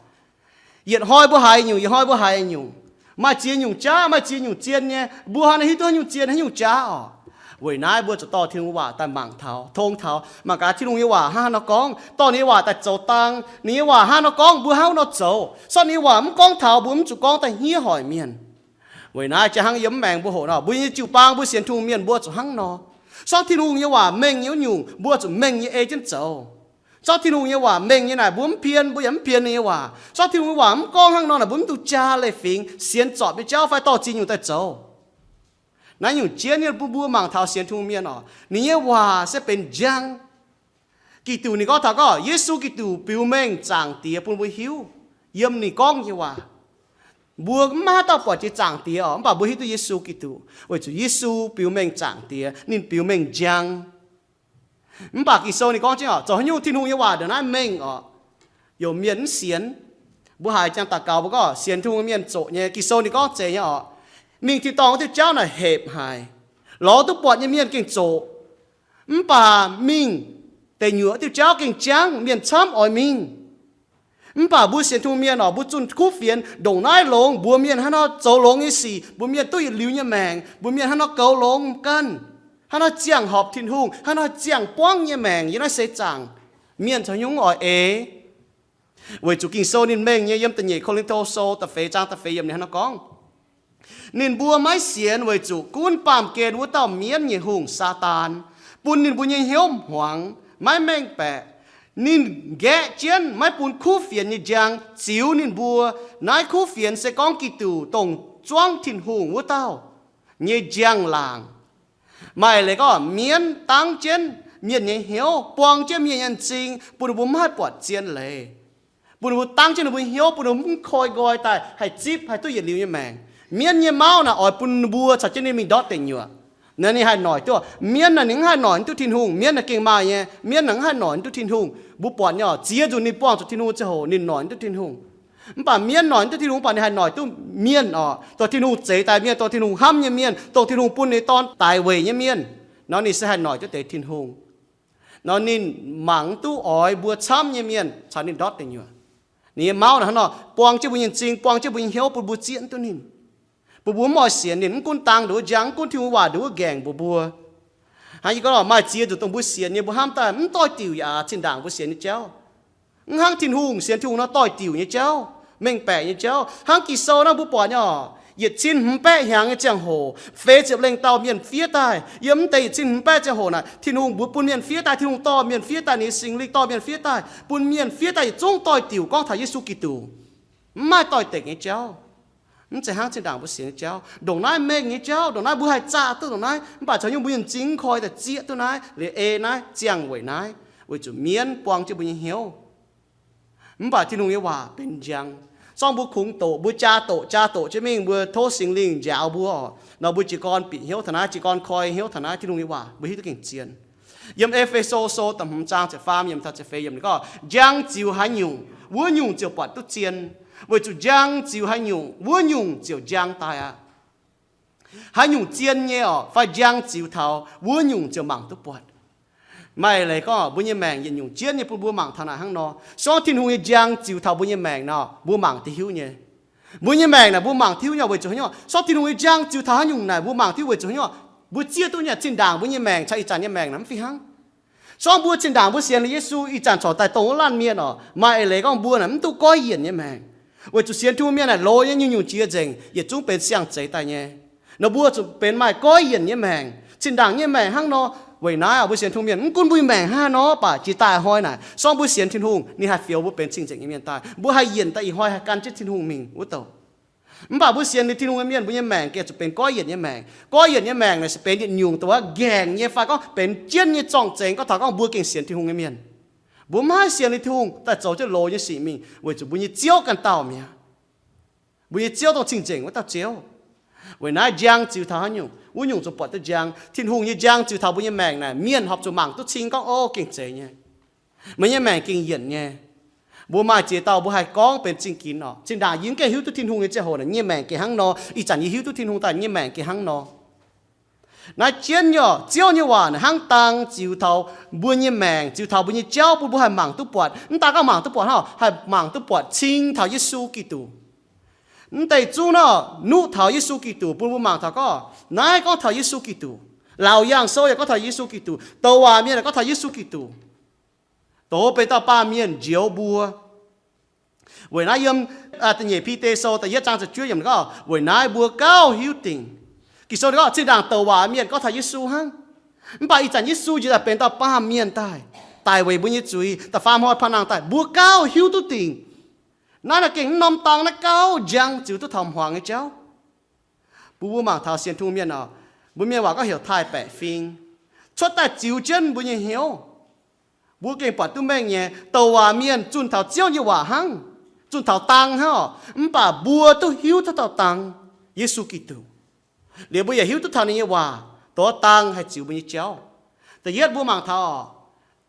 Yietc hnoi mbuo haiz nyungc, yietc hnoi mbuo haiz nyungc. Maaih ziex nyungc jaav, maaih ziex nyungc zien nyei. Mbuo haaix nor hiuv duqv haaix nyungc zien, haaix nyungc jaav oc? Weic naaiv mbuo zuqc dorh Tin-Hungh waac daaih mangc taux, tong taux, mangc gaax Tin-Hungh nyei waac hnangv haaix nor gorngv, dorh ninh nyei waac daaih zoux dang, ninh nyei waac hnangv haaix nor gorngv, mbuo hnangv haaix nor zoux. Se gorngv ninh nyei waac mv gorngv taux, mbuo mv zuqc gorngv daaih hniev hoic mienh. Weic naaiv jaa hnangv yiem mv maengx mbuo hoc nor, mbuo nyei jiu-baang mbuo sienx Tin-Hungh mienh mbuo zuqc hnangv nor. Se gorngv Tin-Hungh nyei waac mengh nyei wuov nyungc, mbuo zuqc mengh nyei ei jienv zoux. Se gorngv Tin-Hungh nyei waac mengh nyei naaic, mbuo mv pien, mbuo yaac mv pien ninh nyei waac. Se gorngv Tin-Hungh nyei waac mv gorngv hnangv nor naaic, mbuo mv dungx jaa leiz-fingx sienx zorpc nyei jauv fai dorh ziex nyungc daaih zoux. Naaiv nyungc jienv nyei bun mbuo mangc taux sienx Tin-Hungh mienh oc, ninh nyei waac se benx njang. Giduc ninh gorngv taux gorngv Yesu Giduc biux mengh Zaangc Diex bun mbuo hiuv yiem ninh gorngv nyei waac. Mbuo mv maaih haaix dauh buatc jiex Zaangc Diex oc, mv baac mbuo hiuv duqv Yesu Giduc weic zuqc Yesu biux mengh Zaangc Diex, ninh biux mengh njang. Mv baac Ging-Sou ninh gorngv jienv oc, zoux haaix nyungc Tin-Hungh nyei waac ndongc naaiv mengh oc, youc mienh mv sienx. Mbuo haiz ziangh daux gaux mbuo gorngv sienx Tin-Hungh mienh zoqc nyei. Ging-Sou ninh gorngv zeiz nyei oc, mingh tin-dorngh wuov diuh jauv naaic hepc haic. Lorz duqv buatc nyei mienh gengh zoqc. Mv baac mingh deic nyuoqc wuov diuh jauv gengh jangv, mienh camv oix mingh. Mv baac mbuo sienx Tin-Hungh mienh oc, mbuo zunh kuv fienx ndongc naaiv longx, mbuox mienh haaix nor zoux longx nyei sic, mbuox mienh duqv yietc liuz nyei maengc, mbuox mienh haaix nor goux longx ganh, haaix nor ziangh horpc Tin-Hungh, haaix nor ziangh buangv nyei maengc yiem naaiv seix zaangc. Mienh caux haaix nyungc oix eix? Weic zuqc Ging-Sou ninh mengh nyei, yiem da'nyeic Ko^lin^to Sou da'feix zaang da'feix yiemc ninh hnangv naaiv gorngv, ninh mbuo maiv sienx weic zuqc gunv baamh gen wuov dauh mienv nyei hungh, Saadaan, bun ninh mbuo nyei hnyouv hmuangx, maiv mengh baeqc. Ninh nqaeqv jienv maiv bun kuv fienx nyei njang ziux ninh mbuo. Naaiv kuv fienx se gorngv Giduc, dongh zuangv Tin-Hungh wuov dauh, nyei njang-laangc. Maaih leiz gorngv mienv dangv jienv mienh nyei hnyouv, buang jienv mienh nyei m'zing, bun ninh mbuo mv haih buatc zien leiz, bun ninh mbuo dangv jienv ninh mbuo hnyouv, bun ninh mbuo mv koi nqoi daaih haih zipv, haih duqv yietc liuz nyei maengc. Mienv nyei mauv naaic oix bun ninh mbuo caux jienv ninh mingh ndortv deic nyuoqc. Naaiv ninh haih noic duqv. Mienv naaic ninh mv haih noic duqv Tin-Hungh. Mienv naaic gengh maaih nyei. Mienv naaic mv haih noic duqv Tin-Hungh. Mbuo buatc nyei oc, ziex nzunc ninh buangh zuqc Tin-Hungh ziangh hoc ninh noic duqv Tin-Hungh. Mv baac mienv noic duqv Tin-Hungh, mv baac ninh haih noic duqv mienh oc, dongh Tin-Hungh zeix daaih mienh, dongh Tin-Hungh hnamv nyei mienh, dongh Tin-Hungh bun ninh Dorn daic weic nyei mienh nor, ninh se haih noic duqv deix Tin-Hungh. Nor ninh mangc mv duqv oix mbuo camv nyei mienh caux ninh ndortv deic nyuoqc. Ninh nyei mauv naaic hnangv nor buang jienv mbuo nyei m'zing, buang jienv mbuo nyei hnyouv, bun mbuo zieqv duqv ninh, bun mbuo mv oix sienx ninh. Mv gunv dang nduqc wuov njang, mv gunv Tin-Hungh waac nduqc wuov nqaengc mbuox mbuo. Hnangv yie gorngv lorqc, maaih ziex nzunc dongh mbuo sienx nyei, mbuo hnamv daaih mv doix-diuc yaac zinh ndaangc mbuo sienx nyei jauv. Mv hnangv Tin-Hungh, sienx Tin-Hungh nor doix-diuc nyei jauv, mengh baeqc nyei jauv. Hnangv Ging-Sou naaiv mbuo buatc nyei oc, yietc cin hmz baeqv hnyangx nyei ziangh hoc, feix ziepc lengh dauh mienh fiev daaih. Yiem mv deix yietc cin hmz baeqv ziangh hoc naaic, Tin-Hungh mbuox bun mienh fiev daaih, Tin-Hungh dorh mienh fiev daaih, ninh nyei Singx Lingh dorh mienh fiev daaih, bun mienh fiev daaih yietc zungv doix-diuc gorngv taux Yesu Giduc. Mv maaih doix-dekc nyei jauv. Mv zeiz hnangv zinh ndaangc mbuo sienx nyei jauv. Ndongc naaiv mengh nyei jauv, ndongc naaiv mbuo haih zaah duqv ndongc naaiv, mv baac caux nyungc mbuo nyei m'zing mv koi daaih zieqv duqv naaiv, liuz ei naaiv, ziangh weic naaiv, weic zuqc mienv buang jienv mbuo nyei hnyouv. Mv baac Tin-Hungh nyei waac benx njang. Sorng mbuo kungx doqc, mbuo jaa doqc, jaa doqc jienv mingh, mbuo tov Singx Lingh njaaux mbuo oc, nor mbuo jiez gorn bieqc hnyouv taux naaiv, jiez gorn koi hnyouv taux naaiv, Tin-Hungh nyei waac mbuo hiuv duqv gengh zien. Yiem E^fe^so Sou da'hmz zaang ziepc faam yiemc taux ziepc feix yiemc ninh gorngv, njang ziux haaix nyungc, wuov nyungc ziouc buatc duqv zien, weic zuqc njang ziux haaix nyungc, wuov nyungc ziouc njang daaih aqv. Haaix nyungc zien nyei oc, fai njang ziux taux, wuov nyungc ziouc mangc duqv buatc. Maaih leiz gorngv mbuo nyei maengc yietc nyungc jienv nyei bun mbuo mangc taux naaic hnangv nor. Se gorngv Tin-Hungh nyei njang ziux taux mbuo nyei maengc nor, mbuo mangc duqv hiuv nyei. Mbuo nyei maengc naaic mbuo mangc duqv hiuv nyei weic zuqc haaix nyungc? Se gorngv Tin-Hungh nyei njang ziux taux haaix nyungc naaic mbuo mangc duqv hiuv weic zuqc haaix nyungc? Mbuo zieqv duqv nyei zinh ndaangc mbuo nyei maengc caux ih zanc nyei maengc naaic mv fih hnangv. Se gorngv mbuo zinh ndaangc mbuo sienx liuz Yesu ih zanc corc daaih dongh wuov laanh mienh oc, maaih eix leiz gorngv mbuo naaic mv duqv goiv yienc nyei maengc. Weic zuqc sienx Tin-Hungh mienh naaic loz nyei nyungc-nyungc jiex nzengc, yietc zungv benx siang-zeix daaih nyei. Nor mbuo zuqc benx maaih goiv yienc nyei maengc, zinh ndaangc nyei maengc hnangv nor. Weic naaiv mbuo sienx Tin-Hungh mienh, mv gunv mbuo nyei maengc hnangv haaix nor, mv baac jiex daaih ih hnoi naaic, se gorngv mbuo sienx Tin-Hungh, ninh haih fioux mbuo benx cing-nzengc nyei mienh daaih. Mbuo haih yienc daaih ih hnoi haih gan jienv Tin-Hungh mingh wuov douc. Mv baac mbuo sienx liuz Tin-Hungh nyei mienh, mbuo nyei maengc gengh zuqc benx goiv yienc nyei maengc. Goiv yienc nyei maengc naaic se benx yietc nyungc dongh wuov nqaengc nyei fai gorngv benx jienv nyei zorng-zengx, gorngv taux gorngv mbuo gengh sienx Tin-Hungh nyei mienh. Mbuo mv haih sienx liuz Tin-Hungh daaih zoux jienv loz nyei sic mingh, weic zuqc mbuo nyei Ziouv ganh dauh mi'aqv. Mbuo nyei Ziouv dongh cing-nzengc wuov dauh Ziouv. Weic naaiv njang ziux taux haaix nyungc, wuov nyungc zuqc buatc duqv njang. Tin-Hungh nyei njang ziux taux mbuo nyei maengc naaic, mienh horpc zuqc mangc duqv cing gorngv, o, gengh zeiz nyei. Meih nyei maengc gengh yienc nyei. Mbuo maaih ziex dauh mbuo haih gorngv benx zingh ginx oc. Zinh ndaangc yie mv gengh hiuv duqv Tin-Hungh nyei ziangh hoc naaic, nyei maengc gengh hnangv nor. Ih zanc yie hiuv duqv Tin-Hungh daaih, nyei maengc gengh hnangv nor. Naaiv jienv nyei oc, Ziouv nyei waac naaic hnangv dang ziux taux mbuo nyei maengc, ziux taux mbuo nyei jauv, bun mbuo haih mangc duqv buatc. Mv daaih gorngv mangc duqv buatc hnangv, haih mangc duqv buatc cing taux Yesu Giduc. Mv deix zungv nor, nuqv taux Yesu Giduc bun mbuo mangc taux gorngv, naaiv gorngv taux Yesu Giduc. Laauc Yaangh Sou yaac gorngv taux Yesu Giduc. Douc waac mienh yaac gorngv taux Yesu Giduc. Doz benx dauh baamh mienh njoux mbuo. Weic naaiv yiem, aa, da'nyeic Bide Sou da'yietv zaang ziepc juov yiemc gorngv, weic naaiv mbuo gauh hiuv dingc. Ging-Sou gorngv, zinh ndaangc douc waac mienh gorngv taux Yesu hnangv. Mv baac ih zanc Yesu njiec daaih benx dauh baamh mienh daaih, daic weic mbuo nyei zuiz, da'faam hnoi paan-nangh daaih, mbuo gauh hiuv duqv dingc. Naaiv naaic gengh mv norm dang naaiv gauh njang ziux duqv taux hmuangx nyei jauv. Bun mbuo mangc taux sienx Tin-Hungh mienh oc, mbuo mienh waac gorngv heuc taaih-baeqc fing, cuotv daaih ziux jienv mbuo nyei hnyouv. Mbuo gengh buatc duqv mengh nyei, douc waac mienh zunh taux Ziouv nyei waac hnangv, zunh taux dang hnangv oc, mv baac mbuo duqv hiuv duqv taux dang, Yesu Giduc. Liuz mbuo yaac hiuv duqv taux ninh nyei waac, dongh dang haih ziux mbuo nyei jauv. Da'yietv mbuo mangc taux oc,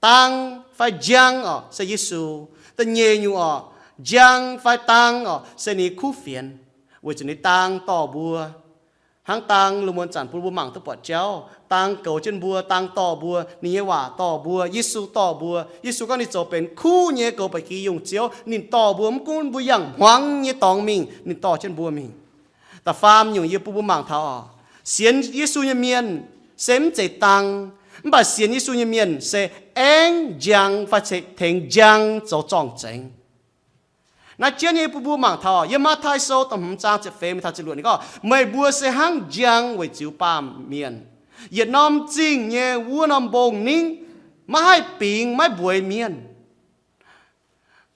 dang fai njang oc se Yesu. Da'nyeic nyungc oc, njang fai dang oc se ninh nyei kuv fienx, weic zuqc ninh dang dorh mbuo. Hnangv dang lungh muonz zanc bun mbuo mangc duqv buatc jauv, dang goux jienv mbuo, dang dorh mbuo, ninh nyei waac dorh mbuo, Yesu dorh mbuo. Yesu gorngv ninh zoux benx kuv nyei goux ba'gi yungh Ziouv. Ninh dorh mbuo mv gunv mbuo yangh hmuangx nyei dorngx mingh, ninh dorh jienv mbuo mingh. Da'faam nyungc yie bun mbuo mangc taux oc, sienx Yesu nyei mienh se mv zeiz dang, mv baac sienx Yesu nyei mienh se aengv njang fai tengx njang zoux zorng-zengx. Naaiv jienv nyei bun mbuo mangc taux yiem Matv^taai Sou da'hmz zaang ziepc feix mingh taux ziepc luoqc ninh gorngv, meih mbuo se hnangv njang weic ziux baamh mienh. Yietc norm zingh nyei wuov norm mbong ningv maiv haih bingx maiv mbueiz mienh.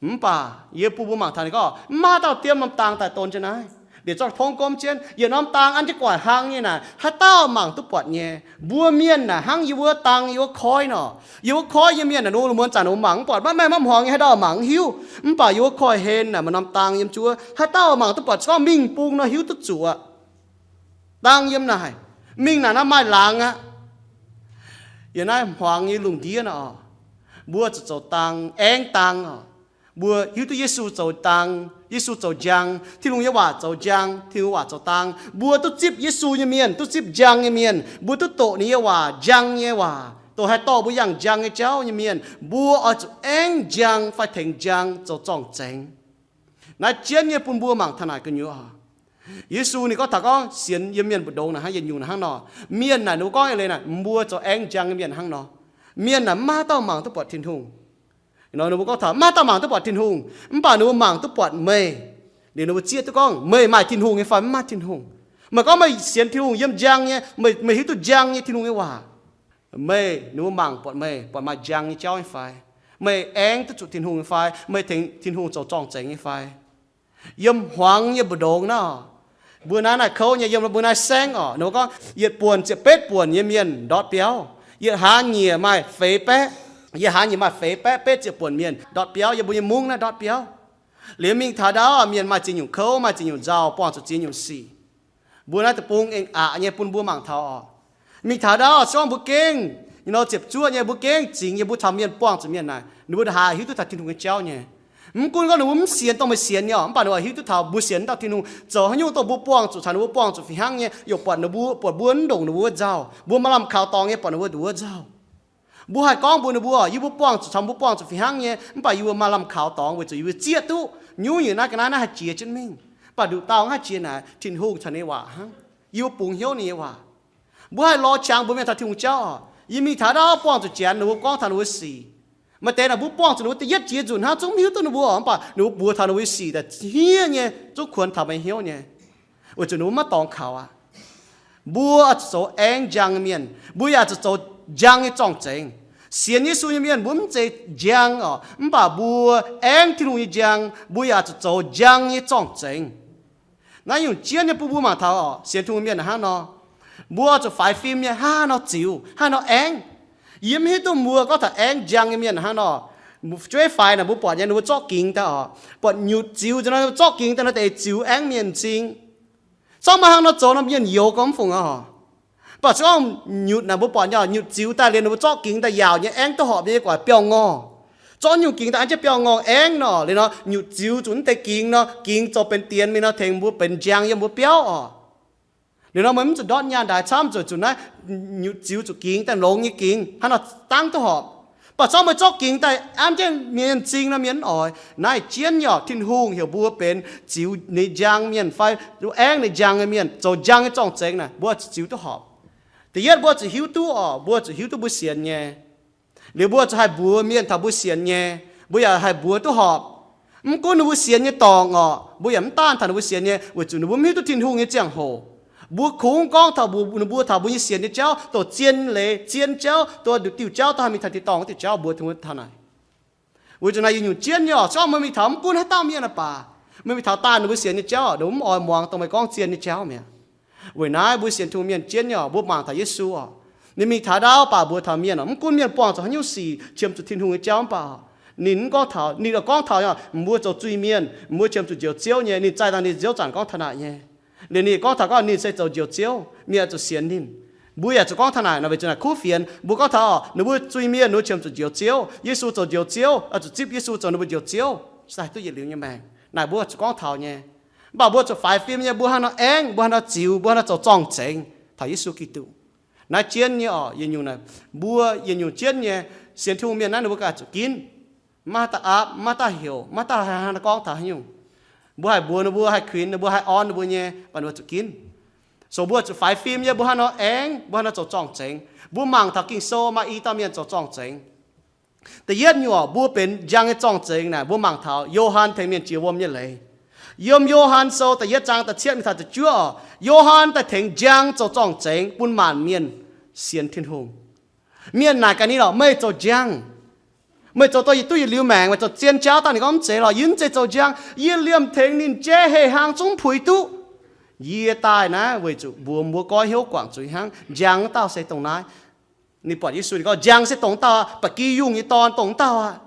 Mv baac yie bun mbuo mangc taux ninh gorngv, mv maaih haaix dauh diev norm dang daaih don jienv naaiv. Liuz zorqv tongv gomv jienv, yietc norm dang an jienv guaic hlang nyei naaic, haaix dauh mangc duqv buatc nyei. Mbuo mienh naaic hnangv yie wuov dang, yie wuov koiv nor. Yie wuov koiv nyei mienh naaic, lungh muonz zanc mbuo mangc mv buatc, maiv maengh maiv hmuangx nyei haaix dauh mangc mv hiuv. Mv baac yie wuov koiv-hlen naaic maaih norm dang yiem zuov, haaix dauh mangc duqv buatc, se gorngv mingh bung nor hiuv duqv zuqc aqv. Dang yiem naaic, mingh naaic nor maaih laangz aqv. Yiem naaiv hmuangx nyei lungh ndiev nor, mbuo zuqc zoux dang, aengv dang oc. Mbuo hiuv duqv Yesu zoux dang, Yesu zoux njang, Tin-Hungh nyei waac zoux njang, Tin-Hungh waac zoux dang. Mbuo duqv zipv Yesu nyei mienh, duqv zipv njang nyei mienh, mbuo duqv doqc ninh nyei waac, njang nyei waac, doqc haih dorh mbuo yangh njang nyei jauv nyei mienh, mbuo oix zuqc aengv njang fai tengx njang zoux zorng-zengx. Naaiv jienv nyei bun mbuo mangc taux naaic gu'nyuoz. Yesu ninh gorngv taux gorngv sienx yiem mienh mbu'ndongx naaic hnangv, yietc nyungc naaiv hnangv nor. Mienh naaic ninh mbuo gorngv eix leiz naaic, mbuo zoux aengv njang nyei mienh hnangv nor. Mienh naaic maiv maaih dauh mangc duqv buatc Tin-Hungh. Ninh mbuo gorngv taux maiv maaih dauh mangc duqv buatc Tin-Hungh, mv baac ninh mbuo mangc duqv buatc meih. Liuz ninh mbuo zieqv duqv gorngv meih maaih Tin-Hungh nyei fai mv maaih Tin-Hungh. Meih gorngv meih sienx Tin-Hungh yiem njang nyei, meih, meih hiuv duqv njang nyei Tin-Hungh nyei waac. Meih, ninh mbuo mangc buatc meih, buatc maaih njang nyei jauv nyei fai? Meih aengv duqv zuqc Tin-Hungh nyei fai? Meih tengx Tin-Hungh zoux zorng-zengx nyei fai? Yiem hmuangx nyei mbu'ndongx naaiv, mbuo naaiv naaiv kouv nyei, yiem mbuo naaiv saengv orqc, ninh mbuo gorngv yietc buonc ziepc betv buonc nyei mienh ndortv biauv, yietc hlaax nyieqc maaih feix baeqv, yietc hlaax nyieqc maaih feix baeqv betv ziepc buonc mienh ndortv biauv yiem mbuo nyei mungv naaiv ndortv biauv. Liuz mingh taux ndau mienh maaih ziex nyungc kouv, maaih ziex nyungc nzauh, buangh zuqc ziex nyungc sic. Mbuo naaiv deic-bung eng aqc nyei bun mbuo mangc taux orqc. Mingh taux ndau se gorngv mbuo gengh, you know, ziepc zuoqv nyei, mbuo gengh zingx nyei, mbuo caux mienh buangh zuqc mienh naaic, ninh mbuo haih hiuv duqv taux Tin-Hungh nyei jauv nyei. Mv gunv gorngv ninh mbuo mv sienx dongh meih sienx nyei orqc, mv baac ninh mbuo hiuv duqv taux mbuo sienx dauh Tin-Hungh zoux haaix nyungc dongh mbuo buangh zuqc caux ninh mbuo buangh zuqc fih hnangv nyei, yaac buatc ninh mbuo, buatc mbuo mv ndongc ninh mbuo nzauh. Mbuo maaih lamh kaux dorngx nyei buatc ninh mbuo nduov nzauh. Mbuo haih gorngv mbuox ninh mbuo, yie mbuo buangh zuqc caux mbuo buangh zuqc fih hnangv nyei, mv baac yie mbuo maaih lamh kaux dorngx weic zuqc yie mbuo zieqv duqv nyungc-nyungc naaiv ga'naaiv naaiv haih jiex jienv mingh. Mv baac nduqc dauh mv haih jiex naaic, Tin-Hungh caux ninh nyei waac hnangv. Yie mbuo bungx hnyouv ninh nyei waac. Mbuo haih lorz qangx mbuox mienh taux Tin-Hungh jauv orqc. Yie mingh taux ndau buangh zuqc Janx, ninh mbuo gorngv taux ninh mbuo sic. Maaih deix naaic mbuo buangh zuqc ninh mbuo da'yietv jiex nzunc hnangv zungv mv hiuv duqv ninh mbuo orqc, mv baac ninh mbuo mbuox taux ninh mbuo sic daaih hniev nyei, zungv kuonx taux meih hnyouv nyei, weic zuqc ninh mbuo maiv dorngx kaux aqv. Mbuo oix zuqc zoux aengv njang nyei mienh, mbuo yaac zuqc zoux njang nyei zorng-zengx. Sienx Yesu nyei mienh mbuo mv zeiz njang orqc, mv baac mbuo aengv Tin-Hungh nyei njang, mbuo yaac zuqc zoux njang nyei zorng-zengx. Naaiv nyungc jienv nyei bun mbuo mangc taux orqc, sienx Tin-Hungh mienh hnangv nor, mbuo zuqc faix fim nyei, hnangv haaix nor ziux, hnangv haaix nor aengv. Yie mv hiuv duqv mbuo gorngv taux aengv njang nyei mienh hnangv nor. Jueiv faix naaic mbuo buatc nyei, ninh mbuo zorqv gingx daaih orqc, buatc nyutc ziux nzengc nor, zorqv gingx daaih nor deix ziux aengv mienh m'zing. Zorqv maaih hnangv nor zoux nor, mienh youx gorngv mv fungc orqc. Mv baac se gorngv nyutc naaic mbuo buatc nyei, nyutc ziux daaih liuz ninh mbuo zorqv gingx daaih yaauc nyei, aengv duqv horpc nyei, guaax biauv-ngorh. Zorqv nyungc gingx daaih an jienv biauv-ngorh aengv nor, liuz nor nyutc ziux zuqc naaiv deix gingx nor, gingx zoux benx dienx mingh nor, tengx mbuo benx njang yiem mbuo biauv orqc. Liuz nor meih mv zuqc ndortv nyaanh ndaaih camv, zuqc zuqc naaiv nyutc ziux zuqc gingx daaih longx nyei gingx hnangv nor dangv duqv horpc. Mv baac zorqv meih zorqv gingx daaih an jienv mienh m'zing nor, mienh mv oix. Naaiv jienv nyei orqc, Tin-Hungh heuc mbuo benx ziux ninh njang mienh fai aengv ninh njang nyei mienh, zoux njang nyei zorng-zengx naaic, mbuo zuqc ziux duqv horpc. Da'yietv mbuo zuqc hiuv duqv orqc, mbuo zuqc hiuv duqv mbuo sienx nyei. Liuz mbuo zuqc haih mbuox mienh taux mbuo sienx nyei, mbuo yaac haih mbuox duqv horpc. Mv gunv ninh mbuo sienx nyei dorngc orqc, mbuo yaac mv daanh taux ninh mbuo sienx nyei, weic zuqc ninh mbuo mv hiuv duqv Tin-Hungh nyei ziangh hoc. Mbuo kungx gorngv taux mbuox ninh mbuo taux mbuo nyei sienx nyei jauv, dongh zien leiz zien jauv, dongh nduqc diuh jauv, dongh haih mingh taux tin-dorngh wuov diuh jauv, mbuox Tin-Hungh taux naaic. Weic zuqc naaic yietc nyungc jienv nyei orqc, se gorngv meih mingh taux mv gunv haaix dauh mienh aqv baac, meih mingh taux daanh ninh mbuo sienx nyei jauv, ninh mbuo mv oix muangx dongh meih gorngv zien nyei jauv mi'aqv. Weic naaiv mbuo sienx Tin-Hungh mienh jienv nyei orqc, mbuo mangc taux Yesu orqc, ninh mingh taux ndau baac mbuox taux mienh orqc, mv gunv mienh buangh zuqc haaix nyungc sic qiemx zuqc Tin-Hungh nyei jauv mv baac, ninh mv gorngv taux, ninh gorngv taux mbuo zoux zuiz-mienh, mbuo qiemx zuqc Njoux Ziouv nyei. Ninh zaih dangh ninh nziouv zanc gorngv taux naaic nyei. Liuz ninh gorngv taux gorngv ninh se zoux Njoux Ziouv, mienh zuqc sienx ninh. Mbuo yaac zuqc gorngv taux naaic nor, weic zuqc naaic kuv fienx mbuo gorngv taux orqc, ninh mbuo zuiz-mienh ninh mbuo qiemx zuqc Njoux Ziouv, Yesu zoux Njoux Ziouv, oix zuqc zipv Yesu zoux ninh mbuo Njoux Ziouv, se haih duqv yietc liuz nyei maengc. Naaic mbuo zuqc gorngv taux nyei. Mv baac mbuo zuqc faix fim nyei, mbuo hnangv nor aengv, mbuo hnangv nor ziux, mbuo hnangv nor zoux zorng-zengx taux Yesu Giduc. Naaiv jienv nyei orqc, yietc nyungc naaic, mbuo yietc nyungc jienv nyei sienx Tin-Hungh mienh naaiv ninh mbuo ganh zuqc ginv. Maiv daaih aapv, maiv daaih heuc, maiv daaih hnangv nor gorngv taux haaix nyungc. Mbuo haih mbuox ninh mbuo, haih kuinx ninh mbuo, haih orn ninh mbuo nyei, mv baac ninh mbuo zuqc ginv. So mbuo zuqc faix fim nyei, mbuo hnangv nor aengv, mbuo hnangv nor zoux zorng-zengx. Mbuo mangc taux Ging-Sou maaih i dauh mienh zoux zorng-zengx. Da'yietv nyungc orqc, mbuo benx njang nyei zorng-zengx naaic, mbuo mangc taux Yo^han tengx mienh jiex wuom nyei leiz. Yiem Yo^han Sou da'yietv zaang da'cietv mingh taux da'juov orqc, Yo^han daaih tengx njang zoux zorng-zengx bun maanc mienh sienx Tin-Hungh. Mienh naaic gaax ninh orqc, meih zoux njang, meih zoux dongh yietc duqv yietc liuz maengc, meih zoux zien jauv daaih. Ninh gorngv, mv zeiz lorqc, yie mv zeiz zoux njang. Yie liemh tengx ninh jaiv heh hlaang zungv puix duqv. Yie daaih naaiv weic zuqc mbuox mbuo goiv hnyouv guangc zuiz hnangv. Njang wuov dauh se dongh naaiv. Ninh buatc Yesu, ninh gorngv, njang se dongh wuov dauh aqv, ba'gi yungh nyei dorn dongh wuov dauh aqv.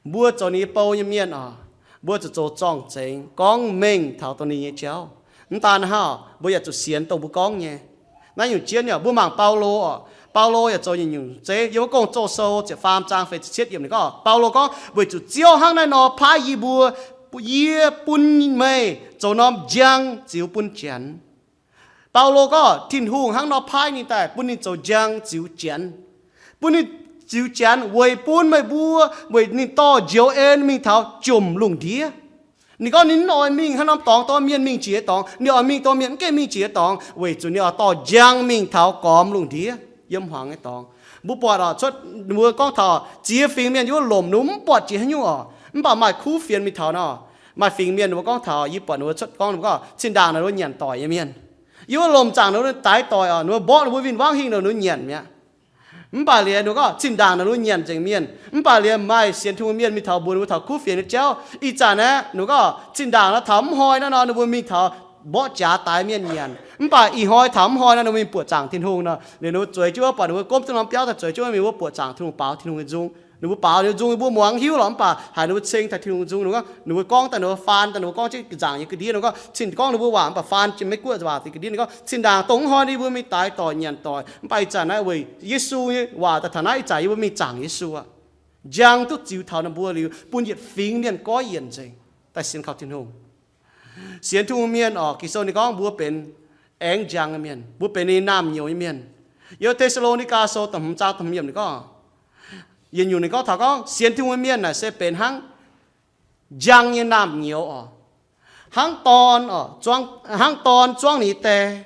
Mbuo zoux ninh nyei bou nyei mienh oc, mbuo zuqc zoux zorng-zengx gorngv mengh taux dongh ninh nyei jauv. Mv daan hnangv, mbuo yaac zuqc sienx dongh mbuo gorngv nyei. Naaiv nyungc jienv nyei, mbuo mangc Baulo oc. Baulo yaac zoux nyungc-nyungc zeiv. Yiem wuov Gong-Zoh sou ziepc faam zaang feix ziepc cietv yiemc ninh gorngv, Baulo gorngv, Weic zuqc Ziouv hnangv naaiv nor paaiv yie mbuo, yie bun meih zoux norm njang ziux bun Janx. Baulo gorngv Tin-Hungh hnangv nor paaiv ninh daaih bun ninh zoux njang ziux Janx. Bun ninh ziux Janx weic bun meih mbuo, weic ninh dorh njoux en mingh taux jomc lungh ndiev. Ninh gorngv ninh mv oix mingh haaix norm dorngx, dorh mienh mingh jiex dorngx. Ninh oix mingh dorh mienh mv gaengh mingh jiex dorngx, weic zuqc ninh oix dorh njang mingh taux gormx lungh ndiev yiem hmuangx nyei dorngx. Mbuo buatc oc, cuotv mbuo gorngv taux ziex fingx mienh yiem wuov lomc, ninh mbuo mv buatc jiex haaix nyungc oc, mv baac maaih kuv fienx mingh taux nor. Maaih fingx mienh ninh mbuo gorngv taux, yie buatc ninh mbuo cuotv gorngv, ninh mbuo gorngv zinh ndaangc naaic ninh mbuo nyanc doic nyei mienh. Yiem wuov lomc zaangc ninh mbuo daix doic oc, ninh mbuo mborqv ninh mbuo win-wangv hingh nor ninh mbuo nyanc mi'aqv. Mv baac liuz ninh mbuo gorngv zinh ndaangc naaic ninh mbuo nyanc nzengc mienh. Mv baac liuz maaih sienx Tin-Hungh mienh mingh taux mbuox ninh mbuo taux kuv fienx nyei jauv. Ih zanc aeqv, ninh mbuo gorngv zinh ndaangc nor taux mv hnoi naaiv nor ninh mbuo mingh taux mborqv jaax daix mienh nyanc. Mv baac ih hnoi taux mv hnoi nor ninh mbuo mingh buoqc zaangc Tin-Hungh nor. Liuz ninh mbuo zueiz jienv wuov, buatc ninh mbuo gomv duqv norm biauv daaih zueiz jienv wuov mingh wuov buoqc zaangc Tin-Hungh, baaux Tin-Hungh nyei nzung. Ninh mbuo baaux ninh nyei nzung, ninh mbuo muangx hnyouv lorqc, mv baac haiz ninh mbuo ceng taux Tin-Hungh nyei nzung. Ninh mbuo gorngv, ninh mbuo gorngv daaih ninh mbuo faan daaih ninh mbuo gorngv jienv zaangc nyei ga'ndiev, ninh mbuo gorngv cin gorngv ninh mbuo waac, mv baac faan jienv Meiv-Guoqv waac deix ga'ndiev. Ninh gorngv cin ndaangc dongh mv hnoi ninh mbuo mingh daix doic nyanc doic, mv baac ih zanc naaiv weic Yesu nyei waac daaih taux naaiv, ih zanc yie mbuo mingh zaangc Yesu aqv. Njang duqv ziux taux ninh mbuo liuz, bun yietc fingx mienh goiv yienc nzengc daaih sienx kaux Tin-Hungh. Sienx Tin-Hungh mienh oc, Ging-Sou ninh gorngv mbuo benx aengx njang nyei mienh, mbuo benx ninh naamh nyouz nyei mienh. Yiem Te^saa^lo^ni^gaa Sou da'hmz zaang da'hmz yiemc ninh gorngv, yietc nyungc ninh gorngv taux gorngv sienx Tin-Hungh nyei mienh naaic se benx hnangv njang nyei naamh nyouz oc. Hnangv dorn oc, zuangv, hnangv dorn zuangv ninh nyei die,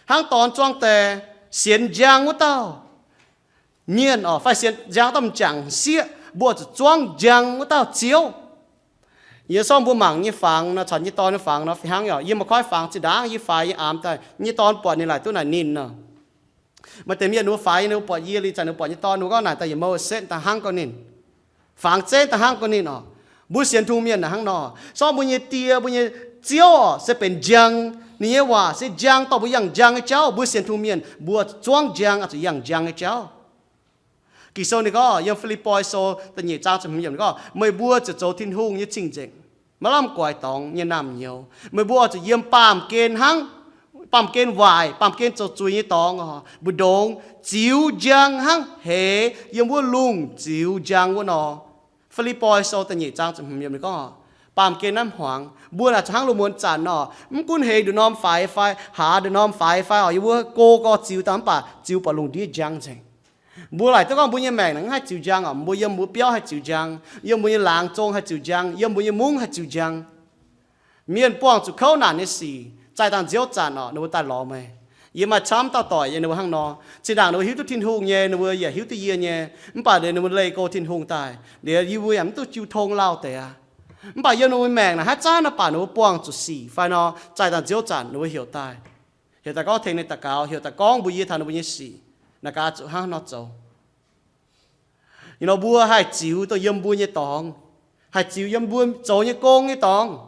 hnangv dorn zuangv die. Sienx njang wuov dauh mienh oc, fai sienx njang wuov dauh m'jangc sieqv, mbuo zuqc zuangv njang wuov dauh Ziouv. Yie sorng mbuo mangc nyei fangx nor, caux nyei dorn nyei fangx nor fih hnangv oc. Yie maiv koiv fangx zinh ndaangc yie faix nyei aamx daaih, nyei dorn buatc ninh laaic duqv naaic ninh nor. Maaih deix mienh ninh mbuo faix, ninh mbuo buatc yie liuz zanc ninh mbuo buatc nyei dorn, ninh mbuo gorngv naaic daaih yietc mouh setv daaih hnangv gau ninh, fangx zeiv daaih hnangv gau ninh oc. Mbuo sienx Tin-Hungh mienh naaic hnangv nor. Sorng mbuo nyei Die, mbuo nyei Ziouv oc, se benx njang. Ninh nyei waac se njang, dorh mbuo yangh njang nyei jauv. Mbuo sienx Tin-Hungh mienh mbuo zuqc zuangv njang, oix zuqc yangh njang nyei jauv. Ging-Sou ninh gorngv, yiem Fi^lipv^poi Sou da'nyeic zaang ziepc hmz yiemc ninh gorngv, meih mbuo ziouc zoux Tin-Hungh nyei cing-nzengc, maiv lamh guaix dorngx nyei naamh nyouz. Meih mbuo oix zuqc yiem baamh gen hnangv, baamh gen waaic, baamh gen zoux zuiz nyei dorngx oc, mbu'ndongx ziux njang hnangv heix yiem wuov lungh ziux njang wuov nor. Fi^lipv^poi Sou da'nyeic zaang ziepc hmz yiemc ninh gorngv, baamh gen naaiv hmuangx, mbuo naaic zuqc hnangv loz-muonz zanc nor, mv gunv heix nduqc norm faix fai, haaz nduqc norm faix fai oc, yiem wuov go gau ziux daaih mv baac ziux buatc lungh ndiev njang nzengc. Mbuo laaic duqv gorngv mbuo nyei maengc naaic mv haih ziux njang oc, mbuo yiem mbuo biauv haih ziux njang, yiem mbuo nyei laangz zong haih ziux njang, yiem mbuo nyei mungv haih ziux njang. Mienh buangh zuqc kouv naanc nyei sic, zaih dangh nziouv zanc oc, ninh mbuo daaih lorz meih. Yie maaih camv dauh doic yiem ninh mbuo hnangv nor. Zinh ndaangc ninh mbuo hiuv duqv Tin-Hungh nyei, ninh mbuo yaac hiuv duqv yie nyei, mv baac liuz ninh mbuo leih go Tin-Hungh daaih, liuz yie mbuo yaac mv duqv jiu tong lauh deix aqv. Mv baac yiem ninh mbuo maengc naaic haaix zanc naaic baac ninh mbuo buangh zuqc sic fai nor, zaih dangh nziouv zanc ninh mbuo heuc daaih, heuc daaih gorngv tengx ninh daux gaux, heuc daaih gorngv mbuox yie taux ninh mbuo nyei sic, naaic gaax zuqc hnangv nor zoux. Ih nor mbuo haih ziux dongh yiem mbuo nyei dorngx, haih ziux yiem mbuo zoux nyei gong nyei dorngx.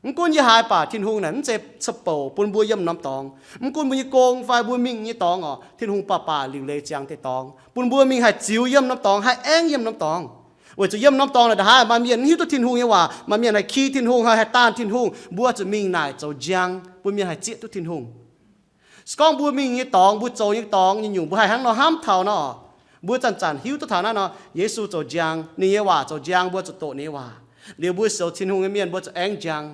Mv gunv yie haaix baac Tin-Hungh naaic mv zeiz ca'bouc bun mbuo yiem norm dorngx. Mv gunv mbuo nyei gong fai mbuo mingh nyei dorngx oc, Tin-Hungh baac baac liuc leiz ziangx deix dorngx bun mbuo mingh haih ziux yiem norm dorngx, haih aengv yiem norm dorngx. Weic zuqc yiem norm dorngx naaic ndongc haaix maaih mienh mv hiuv duqv Tin-Hungh nyei waac, maaih mienh haih ki Tin-Hungh, haih haih daanh Tin-Hungh, mbuo zuqc mingh naaic zoux njang bun mienh haih zieqv duqv Tin-Hungh. Se gorngv mbuo mingh nyei dorngx, mbuo zoux nyei dorngx nyei nyungc, mbuo haih hnangv nor hnamv taux nor, mbuo zanc-zanc hiuv duqv taux naaiv nor, Yesu zoux njang, ninh nyei waac zoux njang, mbuo zuqc doqc ninh nyei waac. Liuz mbuo zoux Tin-Hungh nyei mienh, mbuo zuqc aengv njang.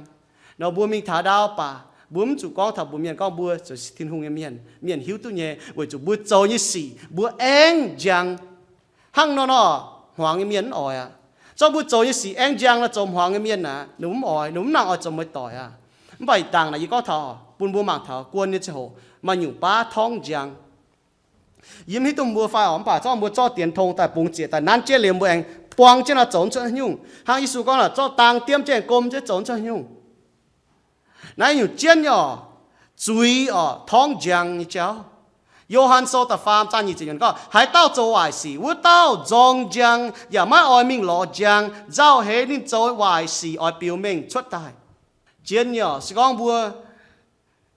Nor mbuo mingh taux ndau baac mbuo mv zuqc gorngv taux mbuox mienh gorngv mbuo zoux Tin-Hungh nyei mienh. Mienh hiuv duqv nyei, weic zuqc mbuo zoux nyei sic mbuo aengv njang. Hnangv nor nor, hmuangx nyei mienh mv oix aqv. Zorqv mbuo zoux nyei sic aengv njang nor, zoux hmuangx nyei mienh aqv, ninh mv oix, ninh mv nangc oix zoux mueiz doic aqv. Mv baac ndaangc naaic yie gorngv taux bun mbuo mangc taux guon nyei ziangh hoc maaih nyungc baav torngv njang. Yie mv hiuv duqv mbuo fai oc, mv baac zorqv mbuo zorqv dienx tong daaih bungx zieqc daaih nanv jienv liuz mbuo aengx buang jienv nor zoux cuotv nyungc. Hnangv Yesu gorngv naaic, zorqv dang diemv jienv aengx gom jienv zoux cuotv nyungc. Naaiv nyungc jienv nyei oc, zuiz oc, torngv njang nyei jauv. Yo^han Sou da'faam zaang nyic ziepc yiemc gorngv, haaix dauh zoux waaic sic, wuov dauh nzorng njang yaac maiv oix mingh lorz njang, nzauh heix ninh zoux waaic sic oix biux mengh cuotv daaih. Jienv nyei oc, se gorngv mbuo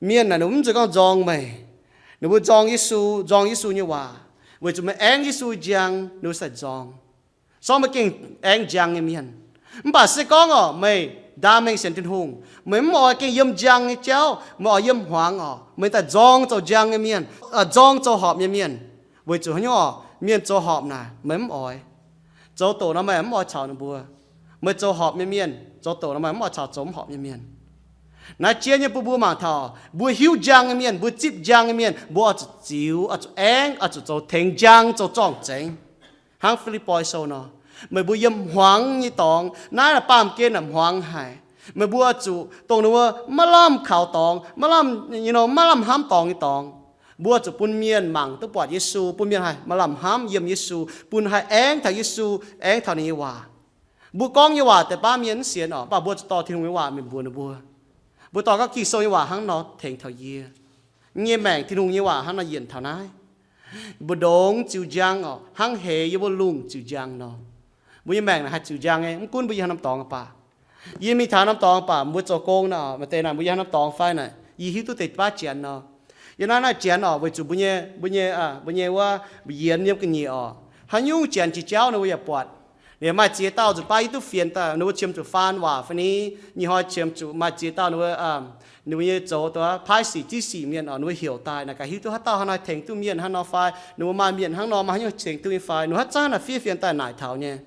mienh naaic ninh mbuo mv zeiz gorngv nzorng meih, ninh mbuo nzorng Yesu, nzorng Yesu nyei waac, weic zuqc meih aengv Yesu njang, ninh mbuo sai nzorng. Sorng meih gengh aengv njang nyei mienh. Mv baac se gorngv oc, meih ndaam mengh sienx Tin-Hungh, meih mv oix gengh yiem njang nyei jauv, meih oix yiem hmuangx oc, meih daaih nzorng zoux njang nyei mienh, nzorng zoux horpc nyei mienh. Weic zuqc haaix nyungc orqc? Mienh zoux horpc naaic meih mv oix. Zoux doqc nor meih mv oix caux ninh mbuo. Meih zoux horpc nyei mienh zoux doqc nor meih mv oix caux zoux mv horpc nyei mienh. Naaiv jienv nyei bun mbuo mangc taux, mbuo hiuv njang nyei mienh, mbuo zipv njang nyei mienh, mbuo oix zuqc ziux, oix zuqc aengv, oix zuqc zoux tengx njang zoux zorng-zengx. Hnangv Fi^lipv^poi Sou nor, meih mbuo yiem hmuangx nyei dorngx, naaiv naaic baamh gen naaic hmuangx haic. Meih mbuo oix zuqc dongh ninh mbuo maiv lamh kaux dorngx, maiv lamh, you know, maiv lamh hnamv dorngx nyei dorngx. Mbuo oix zuqc bun mienh mangc duqv buatc Yesu, bun mienh haih maaih lamh hnamv yiem Yesu, bun haih aengv taux Yesu, aengv taux ninh nyei waac. Mbuo gorngv nyei waac deix baav mienh mv sienx orqc, mv baac mbuo zuqc dorh Tin-Hungh nyei waac mingh mbuox ninh mbuo. Mbuo dorh gorngv Ging-Sou nyei waac hnangv nor tengx taux yie. Yie nyei maengc Tin-Hungh nyei waac hnangv nor yienc taux naaiv. Mbu'ndongx ziux njang orqc, hnangv heix yiem wuov lungh ziux njang nor. Mbuo nyei maengc naaic haih ziux njang nyei, mv gunv mbuo yiem haaix norm dorngx baac. Yie mingh taux norm dorngx baac mbuo zoux gong naaic, maaih deix naaic mbuo yiem haaix norm dorngx fai naaic, yie hiuv duqv deix baav Janx nor. Yiem naaiv naaiv Janx orqc, weic zuqc mbuo nyei, mbuo nyei, mbuo nyei wuov mbuo yienx yiem ga'nyiec orqc, haaix nyungc Janx jiex jauv ninh mbuo yaac buatc. Liuz maaih ziex dauh nzunc baav yie duqv fienx daaih, ninh mbuo qiemx zuqc faan waac fai ni, nyei hnoi qiemx zuqc maaih ziex dauh ninh mbuo, ninh mbuo nyei zoux dongh paaiv sic ziex sic mienh orqc, ninh mbuo heuc daaih naaic gaax hiuv duqv haaix dauh hnangv naaiv tengx duqv mienh hnangv nor fai, ninh mbuo maaih mienh hnangv nor, maaih haaix nyungc tengx duqv nyei fai, ninh mbuo haaix zanc naaic fiev fienx daaih naaic taux nyei.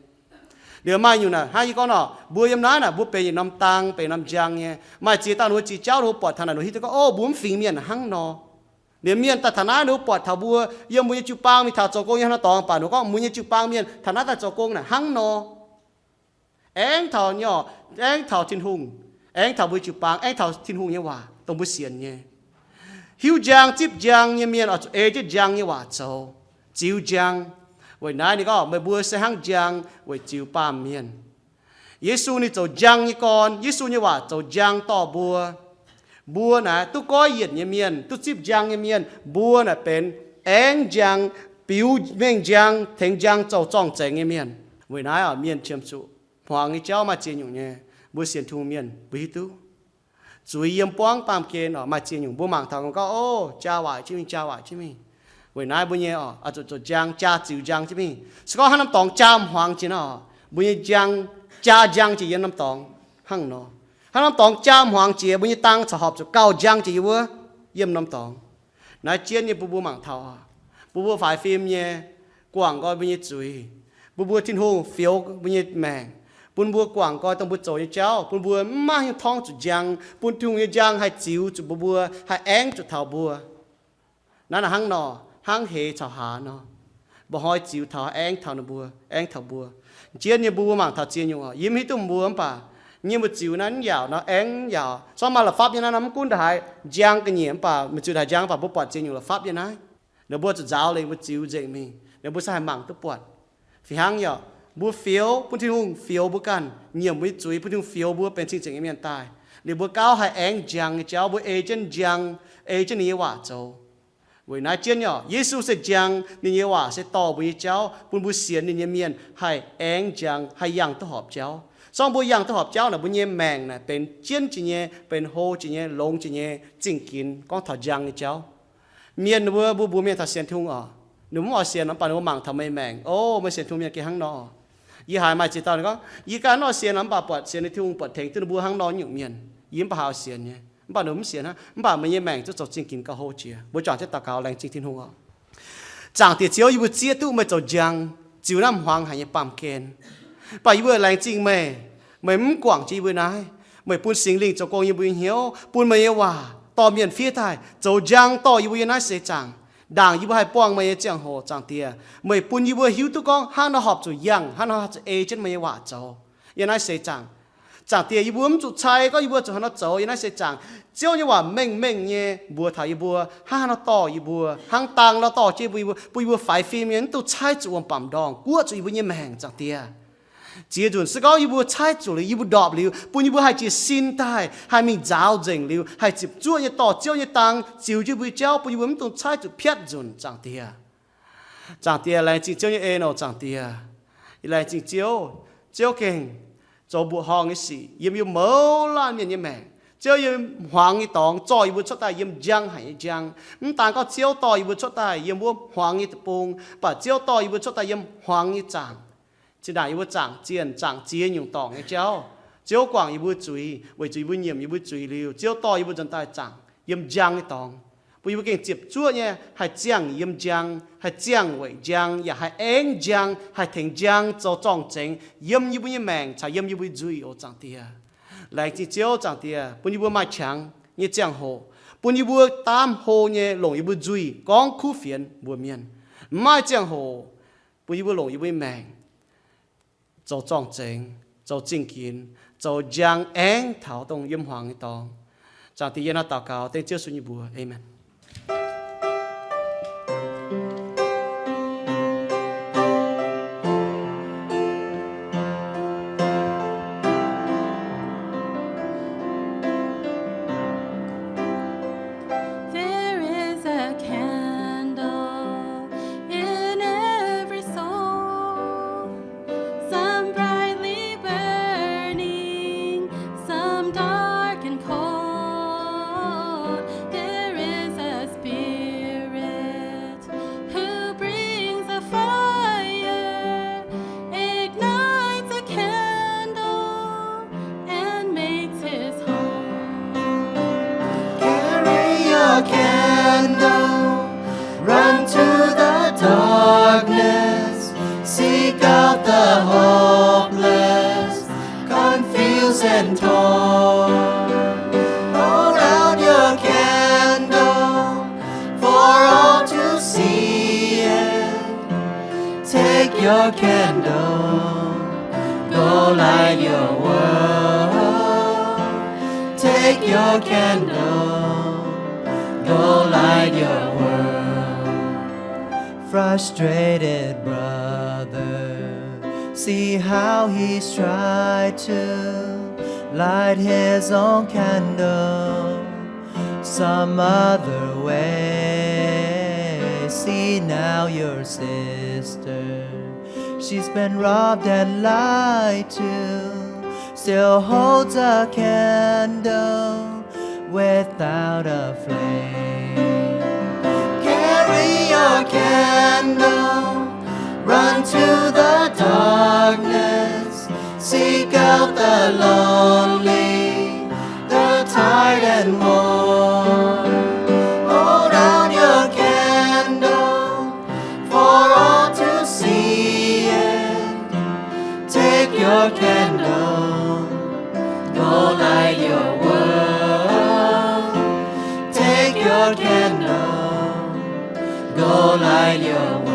Liuz maaih nyungc naaic hnangv yie gorngv nor, mbuo yiem naaiv naaic mbuo benx yietc norm dang, benx norm njang nyei. Maaih ziex dauh ninh mbuo jiex jauv ninh mbuo buatc taux naaic, ninh mbuo hiuv duqv gorngv, o, mbuo mv fingx mienh hnangv nor. Liuz mienh daaih taux naaiv ninh mbuo buatc taux mbuo yiem mbuo nyei jiu-baang mingh taux zoux gong yiem haaix norm dorngx baac ninh mbuo gorngv mbuo nyei jiu-baang mienh taux naaiv daaih zoux gong naaic hnangv nor. Aengv taux nyei orqc, aengv taux Tin-Hungh, aengv taux mbuo jiu-baang, aengv taux Tin-Hungh nyei waac dongh mbuo sienx nyei. Hiuv njang, zipv njang nyei mienh oix zuqc ei jienv njang nyei waac zoux, ziux njang. Weic naaiv ninh gorngv meih mbuo se hnangv njang weic ziux baamh mienh. Yesu ninh zoux njang nyei gorn. Yesu nyei waac zoux njang dorh mbuo. Mbuo naaic duqv goiv yienc nyei mienh, duqv zipv njang nyei mienh, mbuo naaic benx aengv njang, biux mengh njang, tengx njang zoux zorng-zengx nyei mienh. Weic naaiv oc, mienh qiemx zuqc hmuangx nyei jauv maaih ziex nyungc nyei. Mbuo sienx Tin-Hungh mienh mbuo hiuv duqv. Zuiz yiem buangv baamh gen oc, maaih ziex nyungc mbuo mangc taux gorngv, o, jaa waaic jienv mingh, jaa waaic jienv mingh. Weic naaiv mbuo nyei oc, oix zuqc zoux njang, jaa ziux njang jienv mingh. Se gorngv haaix norm dorngx jaa hmuangx jiex nor oc, mbuo nyei njang, jaa njang jiex yiem norm dorngx hnangv nor. Haaix norm dorngx jaa hmuangx jiex, mbuo nyei dang corc horpc zuqc gauh njang jiex yiem wuov, yiem norm dorngx. Naaiv jienv nyei bun mbuo mangc taux oc, bun mbuo faix fim nyei, guangc nqoi mbuo nyei zuiz, bun mbuo Tin-Hungh fioux mbuo nyei maengc, bun mbuo guangc nqoi dongh mbuo zoux nyei jauv, bun mbuo mv maaih haaix nyungc torngv zuqc njang, bun Tin-Hungh nyei njang haih ziux zuqc mbuo, mbuo haih aengv zuqc taux mbuo. Naaiv naaic hnangv nor, hnangv heix caux haaz nor, mba'hnoi ziux taux aengv taux ninh mbuo, aengv taux mbuo. Jienv nyei mbuo mbuo mangc taux ziex nyungc oc, yie mv hiuv duqv mbuo mv baac nyei mbuo ziux naaiv mv yaauc nor aengv mv yaauc. Sorng maaih la'fapv nyei naaiv nor mv gunv ndaaih haaix njang ga'nyiec mv baac meih ziux haaix njang mv baac mbuo buatc ziex nyungc la'fapv nyei naaiv. Ninh mbuo zuqc nzaaux lengc mbuo ziux nzengc mingh, ninh mbuo se haih mangc duqv buatc. Fih hnangv yaac mbuo fioux, bun Tin-Hungh fioux mbuo ganh, nyiemc mbuo nyei zuiz, bun Tin-Hungh fioux mbuo benx cing-nzengc nyei mienh daaih. Liuz mbuo gauh haih aengv njang nyei jauv, mbuo ei jienv njang, ei jienv ninh nyei waac zoux. Weic naaiv jienv nyei oc, Yesu se njang, ninh nyei waac se dorh mbuo nyei jauv, bun mbuo sienx ninh nyei mienh haih aengv njang, haih yangh duqv horpc jauv. Sorng mbuo yangh duqv horpc jauv naaic, mbuo nyei maengc naaic benx jienv jiex nyei, benx hlo jiex nyei, longx jiex nyei, zingh ginx gorngv taux njang nyei jauv. Mienh mbuo, mbuo mbuox mienh taux sienx Tin-Hungh oc, ninh mbuo mv oix sienx mv baac ninh mbuo mangc taux meih maengc, o, meih sienx Tin-Hungh mienh gengh hnangv nor. Yie haiz maaih ziex dauh ninh gorngv, yie ganh mv oix sienx mv baac buatc sienx ninh Tin-Hungh buatc tengx duqv ninh mbuo hnangv nor nyungc mienh, yie mv baac haih oix sienx nyei. Mv baac ninh mv sienx hnangv, mv baac meih nyei maengc zungv zoux zingh ginx gauh hlo jiex. Mbuo juangc jienv daux gaux laengz zingh Tin-Hungh oc. Zaangc Diex Ziouv, yie mbuo zieqv duqv meih zoux njang, ziux naaiv hmuangx haic nyei baamh gen. Mv baac yie mbuo laengz zingh meih, meih mv guangc jiex yie mbuo naaiv. Meih bun Singx Lingh zoux gong yiem mbuo nyei hnyouv, bun meih nyei waac dorh mienh fiev daaih zoux njang dorh yie mbuo yiem naaiv seix zaangc. Ndaangc yie mbuo haih buangh meih nyei ziangh hoc, Zaangc Diex, meih bun yie mbuo hiuv duqv gorngv hnangv nor horpc zuqc yangh, hnangv nor horpc zuqc ei jienv meih nyei waac zoux yiem naaiv seix zaangc. Zaangc Diex, yie mbuo mv zuqc cai gorngv yie mbuo zuqc haaix nor zoux yiem naaiv seix zaangc. Ziouv nyei waac mengh mengh nyei mbuox taux yie mbuo hnangv haaix nor dorh yie mbuo, hnangv dang nor dorh jienv yie mbuo, bun yie mbuo faix fim nyei, mv dungx caaiv zuqc wuom-bamc ndorngh, guoqv zuqc yie mbuo nyei maengc, Zaangc Diex. Ziex nzunc se gorngv yie mbuo caaiv zuqc liuz, yie mbuo ndorpc liuz, bun yie mbuo haih jiez sin daaih, haih mingh nzaaux nzengc liuz, haih ziepc zuoqv nyei dorh Ziouv nyei dang ziux jienv yie mbuo nyei jauv, bun yie mbuo mv dungx caaiv zuqc piatv nzunc, Zaangc Diex. Zaangc Diex, laengz zingh Ziouv nyei en oc, Zaangc Diex. Yie laengz zingh Ziouv. Ziouv gengh zoux mbuoqc horngh nyei sic yiem yie mbuo mouz laanh mienh nyei maengc. Ziouv, yiem hmuangx nyei dorngx zorqv yie mbuo cuotv daaih yiem njang haic nyei njang. Mv daan gorngv Ziouv dorh yie mbuo cuotv daaih yiem wuov hmuangx nyei deic-bung, mv baac Ziouv dorh yie mbuo cuotv daaih yiem hmuangx nyei zaangc. Zinh ndaangc yie mbuo zaangc zienh zaangc ziex nyungc dorngc nyei jauv, Ziouv guangc yie mbuo zuiz, weic zuqc yie mbuo nyiemc yie mbuo zuiz liuz, Ziouv dorh yie mbuo nzuonx daaih zaangc yiem njang nyei dorngx. Bun yie mbuo gengh ziepc zuoqv nyei haih ziangh yiem njang, haih ziangh weic njang, yaac haih aengv njang, haih tengx njang zoux zorng-zengx yiem yie mbuo nyei maengc caux yiem yie mbuo nyei nzuih oc, Zaangc Diex. Laengz zingh Ziouv, Zaangc Diex, bun yie mbuo maaih qangx nyei ziangh hoc, bun yie mbuo daamv hlo nyei longc yie mbuo nzuih gorngv kuv fienx mbuox mienh. Mv maaih ziangh hoc, bun yie mbuo longc yie mbuo nyei maengc zoux zorng-zengx, zoux zingh ginx, zoux njang aengv taux dongh yiem hmuangx nyei dorngx. Zaangc Diex, yie naaiv daux gaux dengv Ziouv Yesu nyei mbuox. Aamen. There is a candle in every soul, some brightly burning, some dark and cold. There is a spirit who brings a fire, ignites a candle, and makes his home. Carry your candle, run to the darkness, seek out the hopeless, confused and torn. Hold out your candle for all to see it. Take your candle, go light your world. Take your candle, go light your world. Frustrated brother, see how he's tried to light his own candle some other way. See now your sister, she's been robbed and lied to, still holds a candle without a flame. Carry your candle, run to the darkness, seek out the lonely, the tired and worn. Hold out your candle for all to see it. Take your candle, go light your world. Take your candle, go light your world.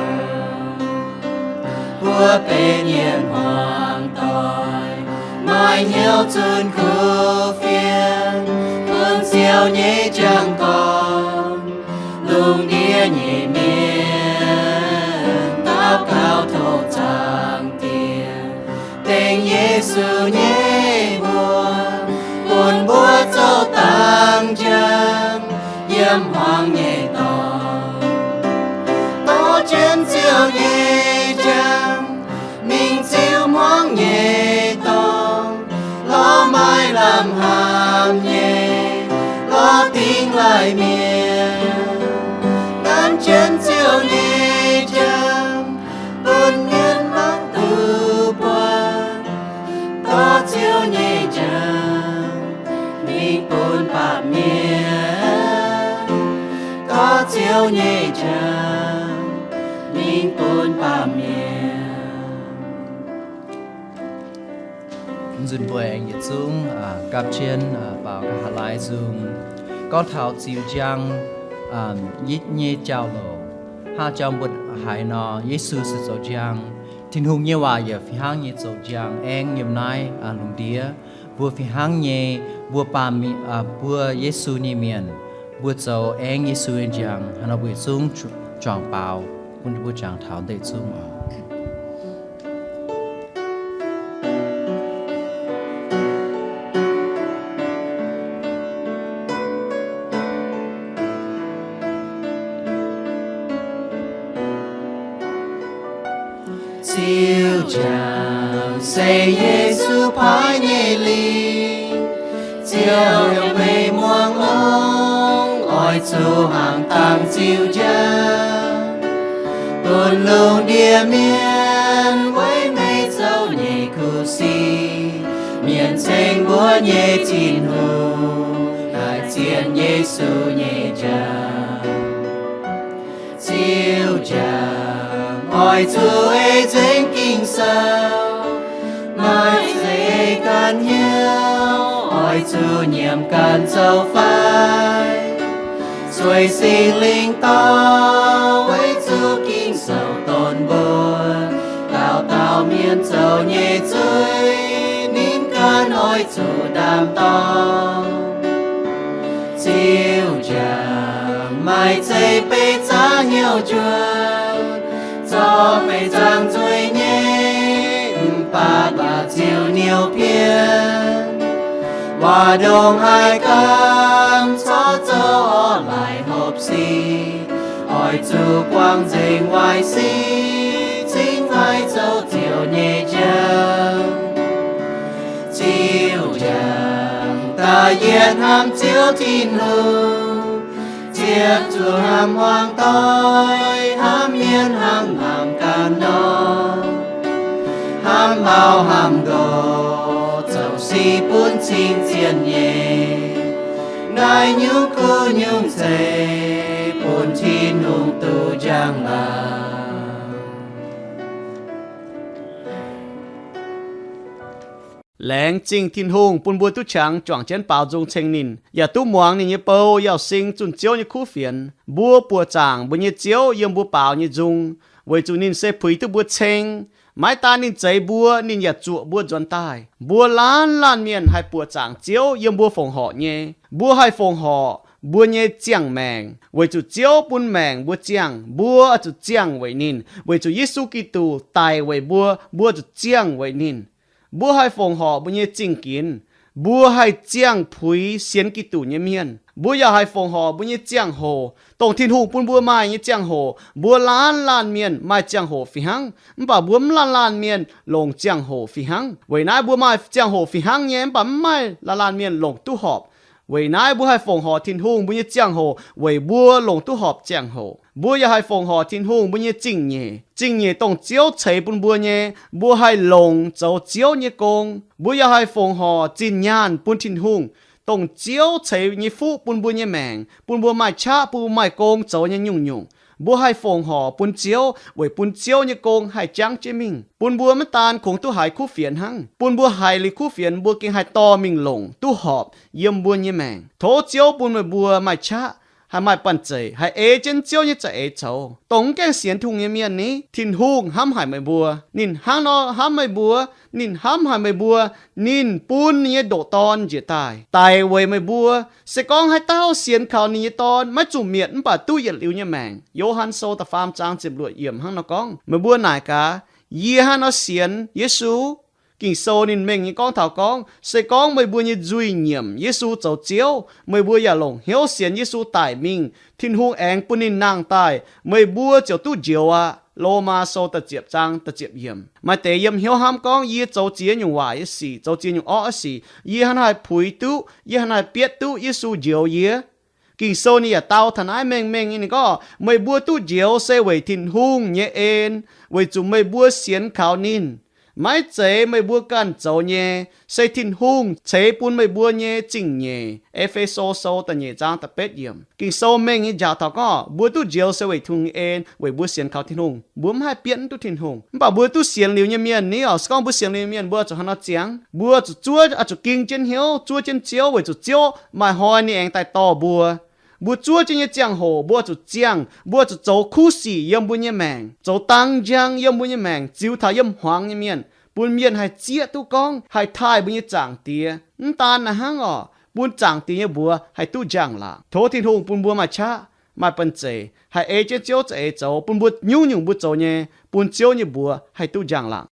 Mbuo benx yiem hmuangx doic, maaih hnyouv zunh kuv fienx, bun Ziouv nyei jangx gorn, lungh ndiev nyei mienh daux gaux tov Zaangc Diex, dengv Yesu nyei mbuox, bun mbuo zoux dangx njang yiem hmuangx nyei dorngx. Dorh jienv Ziouv nyei jangx mingh ziux hmuangx nyei dorngx, lorz maaih lamh hapv nyei, lorz dingh laaih mienh. Nanv jienv Ziouv nyei jangx bun mienh mangc duqv buatc. Dorh Ziouv nyei jangx mingh bun baamh mienh. Dorh Ziouv nyei jangx mingh bun baamh mienh. Nzunc mbuo aengx yietc zungv gapv jienv baaux nqa'haav laai nzung, gorngv taux ziux njang nyei jauv-louc. Hnangv jauv mbuo haiz nor, Yesu se zoux njang. Tin-Hungh nyei waac yaac fih hnangv nyei zoux njang aengv yiem naaiv lungh ndiev. Mbuo fih hnangv nyei, mbuo baamh, mbuo Yesu nyei mienh, mbuo zoux aengv Yesu nyei njang. Hnangv nor mbuo yietc zungv juangc baaux bun mbuo jangx taux ndeic zungv oc. Ziux njang se Yesu paaiv nyei lingc. Ziouv yiem meix muangx longx, oix zuqc hnaangx dangx ziux njang, bun lungh ndiev mienh weic meih zoux nyei kuv sic, mienh ceng mbuo nyei Tin-Hungh, daaih zien Yesu nyei njang. Oix zuqc ei nzengc Ging-Sou, maaih za'eix ganh hnyouv, oix zuqc nyiemc ganh zoux fai. Sueih Singx Lingh dorh, weic zuqc Ging-Sou donx mbuo, dauh dauh mienh zoux nyei zuiz, ninh ganh oix zuqc ndaam-dorng. Ziouv njang maaih zeiv-beiv za'hnyouv juoh, zorqv beiv zaangc nzueic nyei, mv baac baac ziouc niouv pien. Waac ndongc haaix gamh corc zoux orqv laaic hopv sic, oix zuqc buangh nzengc waaic sic, cingx fai zoux ziouc nyei jauv. Ziouv njang da'yietv hnamv Ziouv Tin-Hungh, ziepc zuoqc hnamv hmuangv doic, hnamv mienh, hnamv lamh ganh nor, hnamv mauv hnamv nqorx, zoux sic bun cing-zienh nyei. Naaiv nyungc kuv nyungc ceix bun Tin-Hungh duqv njang-laangc. Laengz zingh Tin-Hungh bun mbuo duqv qangx juangc jienv baaux nzung ceng ninh, yaac duqv muangx ninh nyei bou, yaac sing zunh Ziouv nyei kuv fienx. Mbuo buoqc zaangc mbuo nyei Ziouv yiem mbuo baaux nyei nzung, weic zuqc ninh se puix duqv mbuo ceng. Maiv daan ninh zeix mbuo, ninh yaac zuoqc mbuo nzuonx daaih. Mbuo laanh laanh mienh haih buoqc zaangc Ziouv yiem mbuo fongc horc nyei. Mbuo haih fongc horc mbuo nyei ziangh maengc, weic zuqc Ziouv bun maengc mbuo ziangh, mbuo zuqc ziangh weic ninh. Weic zuqc Yesu Giduc daic weic mbuo, mbuo zuqc ziangh weic ninh. Mbuo haih fongc horc mbuo nyei zingh ginx, mbuo haih ziangh puix sienx Giduc nyei mienh. Mbuo yaac haih fongc horc mbuo nyei ziangh hoc, dongh Tin-Hungh bun mbuo maaih nyei ziangh hoc. Mbuo laanh laanh mienh maaih ziangh hoc fih hnangv, mv baac mbuo mv laanh laanh mienh longc ziangh hoc fih hnangv. Weic naaiv mbuo maaih ziangh hoc fih hnangv nyei, mv baac mv maaih laanh laanh mienh longc duqv horpc. Weic naaiv mbuo haih fongc horc Tin-Hungh mbuo nyei ziangh hoc weic mbuo longc duqv horpc ziangh hoc. Mbuo yaac haih fongc horc Tin-Hungh mbuo nyei zingh nyeic. Zingh nyeic dongh Ziouv ceix bun mbuo nyei, mbuo haih longc zoux Ziouv nyei gong. Mbuo yaac haih fongc horc zinh nyaanh bun Tin-Hungh, dongh Ziouv ceix nyei fuqv bun mbuo nyei maengc, bun mbuo maaih qaqv, bun mbuo maaih gong zoux nyei nyungc-nyungc. Mbuo haih fongc horc bun Ziouv weic bun Ziouv nyei gong haih jangv jienv mingh, bun mbuo maiv daan kungx duqv haiz kuv fienx hnangv, bun mbuo haiz liuz kuv fienx mbuo gengh haih dorh mingh longc duqv horpc yiem mbuo nyei maengc. Tov Ziouv bun meih mbuo maaih qaqv, haih maaih banh zeic, haih ei jienv Ziouv nyei za'eix zoux. Dongh mv gaengh sienx Tin-Hungh nyei mienh ni, Tin-Hungh hnamv haic meih mbuo. Ninh hnangv nor hnamv meih mbuo. Ninh hnamv haic meih mbuo. Ninh bun ninh nyei ndoqc Dorn njiec daaih daic weic meih mbuo. Se gorngv haaix dauh sienx kaux ninh nyei Dorn, maiv zuqc mietc mv baac duqv yietc liuz nyei maengc. Yo^han Sou da'faam zaang ziepc luoqc yiemc hnangv nor gorngv. Meih mbuo naaic gaax, yie hnangv nor sienx Yesu? Ging-Sou ninh mengh nyei gorngv taux gorngv, se gorngv meih mbuo nyei nzuih nyiemc Yesu zoux Ziouv, meih mbuo yaac longc hnyouv sienx Yesu daic mingh, Tin-Hungh aengx bun ninh nangh daaih, meih mbuo ziouc duqv njoux aqv. Lomaa Sou da'ziepc zaang da'ziepc yiemc. Maaih deix yiem hnyouv hnamv gorngv, yie zoux ziex nyungc waaic nyei sic, zoux ziex nyungc orqv nyei sic, yie hnangv naaiv haih puix duqv, yie hnangv naaiv haih bietv duqv Yesu njoux yie? Ging-Sou ninh yaac dau taux naaiv mengh mengh nyei, ninh gorngv, meih mbuo duqv njoux se weic Tin-Hungh nyei en, weic zuqc meih mbuo sienx kaux ninh. Maiv zeiz meih mbuo ganh zoux nyei, se Tin-Hungh ceix bun meih mbuo nyei zingh nyeic. E^fe^so Sou da'nyeic zaang da'betv yiemc. Ging-Sou mengh nyei njaaux taux gorngv, mbuo duqv njoux se weic Tin-Hungh nyei en, weic mbuo sienx kaux Tin-Hungh. Mbuo mv haih bietv mv duqv Tin-Hungh. Mv baac mbuo duqv sienx liuz nyei mienh ni oc, se gorngv mbuo sienx liuz nyei mienh, mbuo zuqc hnangv nor ziangx. Mbuo zuqc zuov, oix zuqc ging jienv hnyouv, zuov jienv Ziouv, weic zuqc Ziouv maaih hnoi ninh aengx daaih dorh mbuo. Mbuo zuov jienv nyei ziangh hoc, mbuo zuqc ziangh, mbuo zuqc zoux kuv sic yiem mbuo nyei maengc, zoux dang njang yiem mbuo nyei maengc, ziux taux yiem hmuangx nyei mienh, bun mienh haih zieqv duqv gorngv haih taaih mbuo nyei Zaangc Diex. Mv daan naaiv hnangv oc, bun Zaangc Diex nyei mbuox haih duqv njang-laangc. Tov Tin-Hungh bun mbuo maaih qaqv, maaih banh zeic, haih ei jienv Ziouv za'eix zoux, bun mbuo nyungc-nyungc mbuo zoux nyei, bun Ziouv nyei mbuox haih duqv njang-laangc.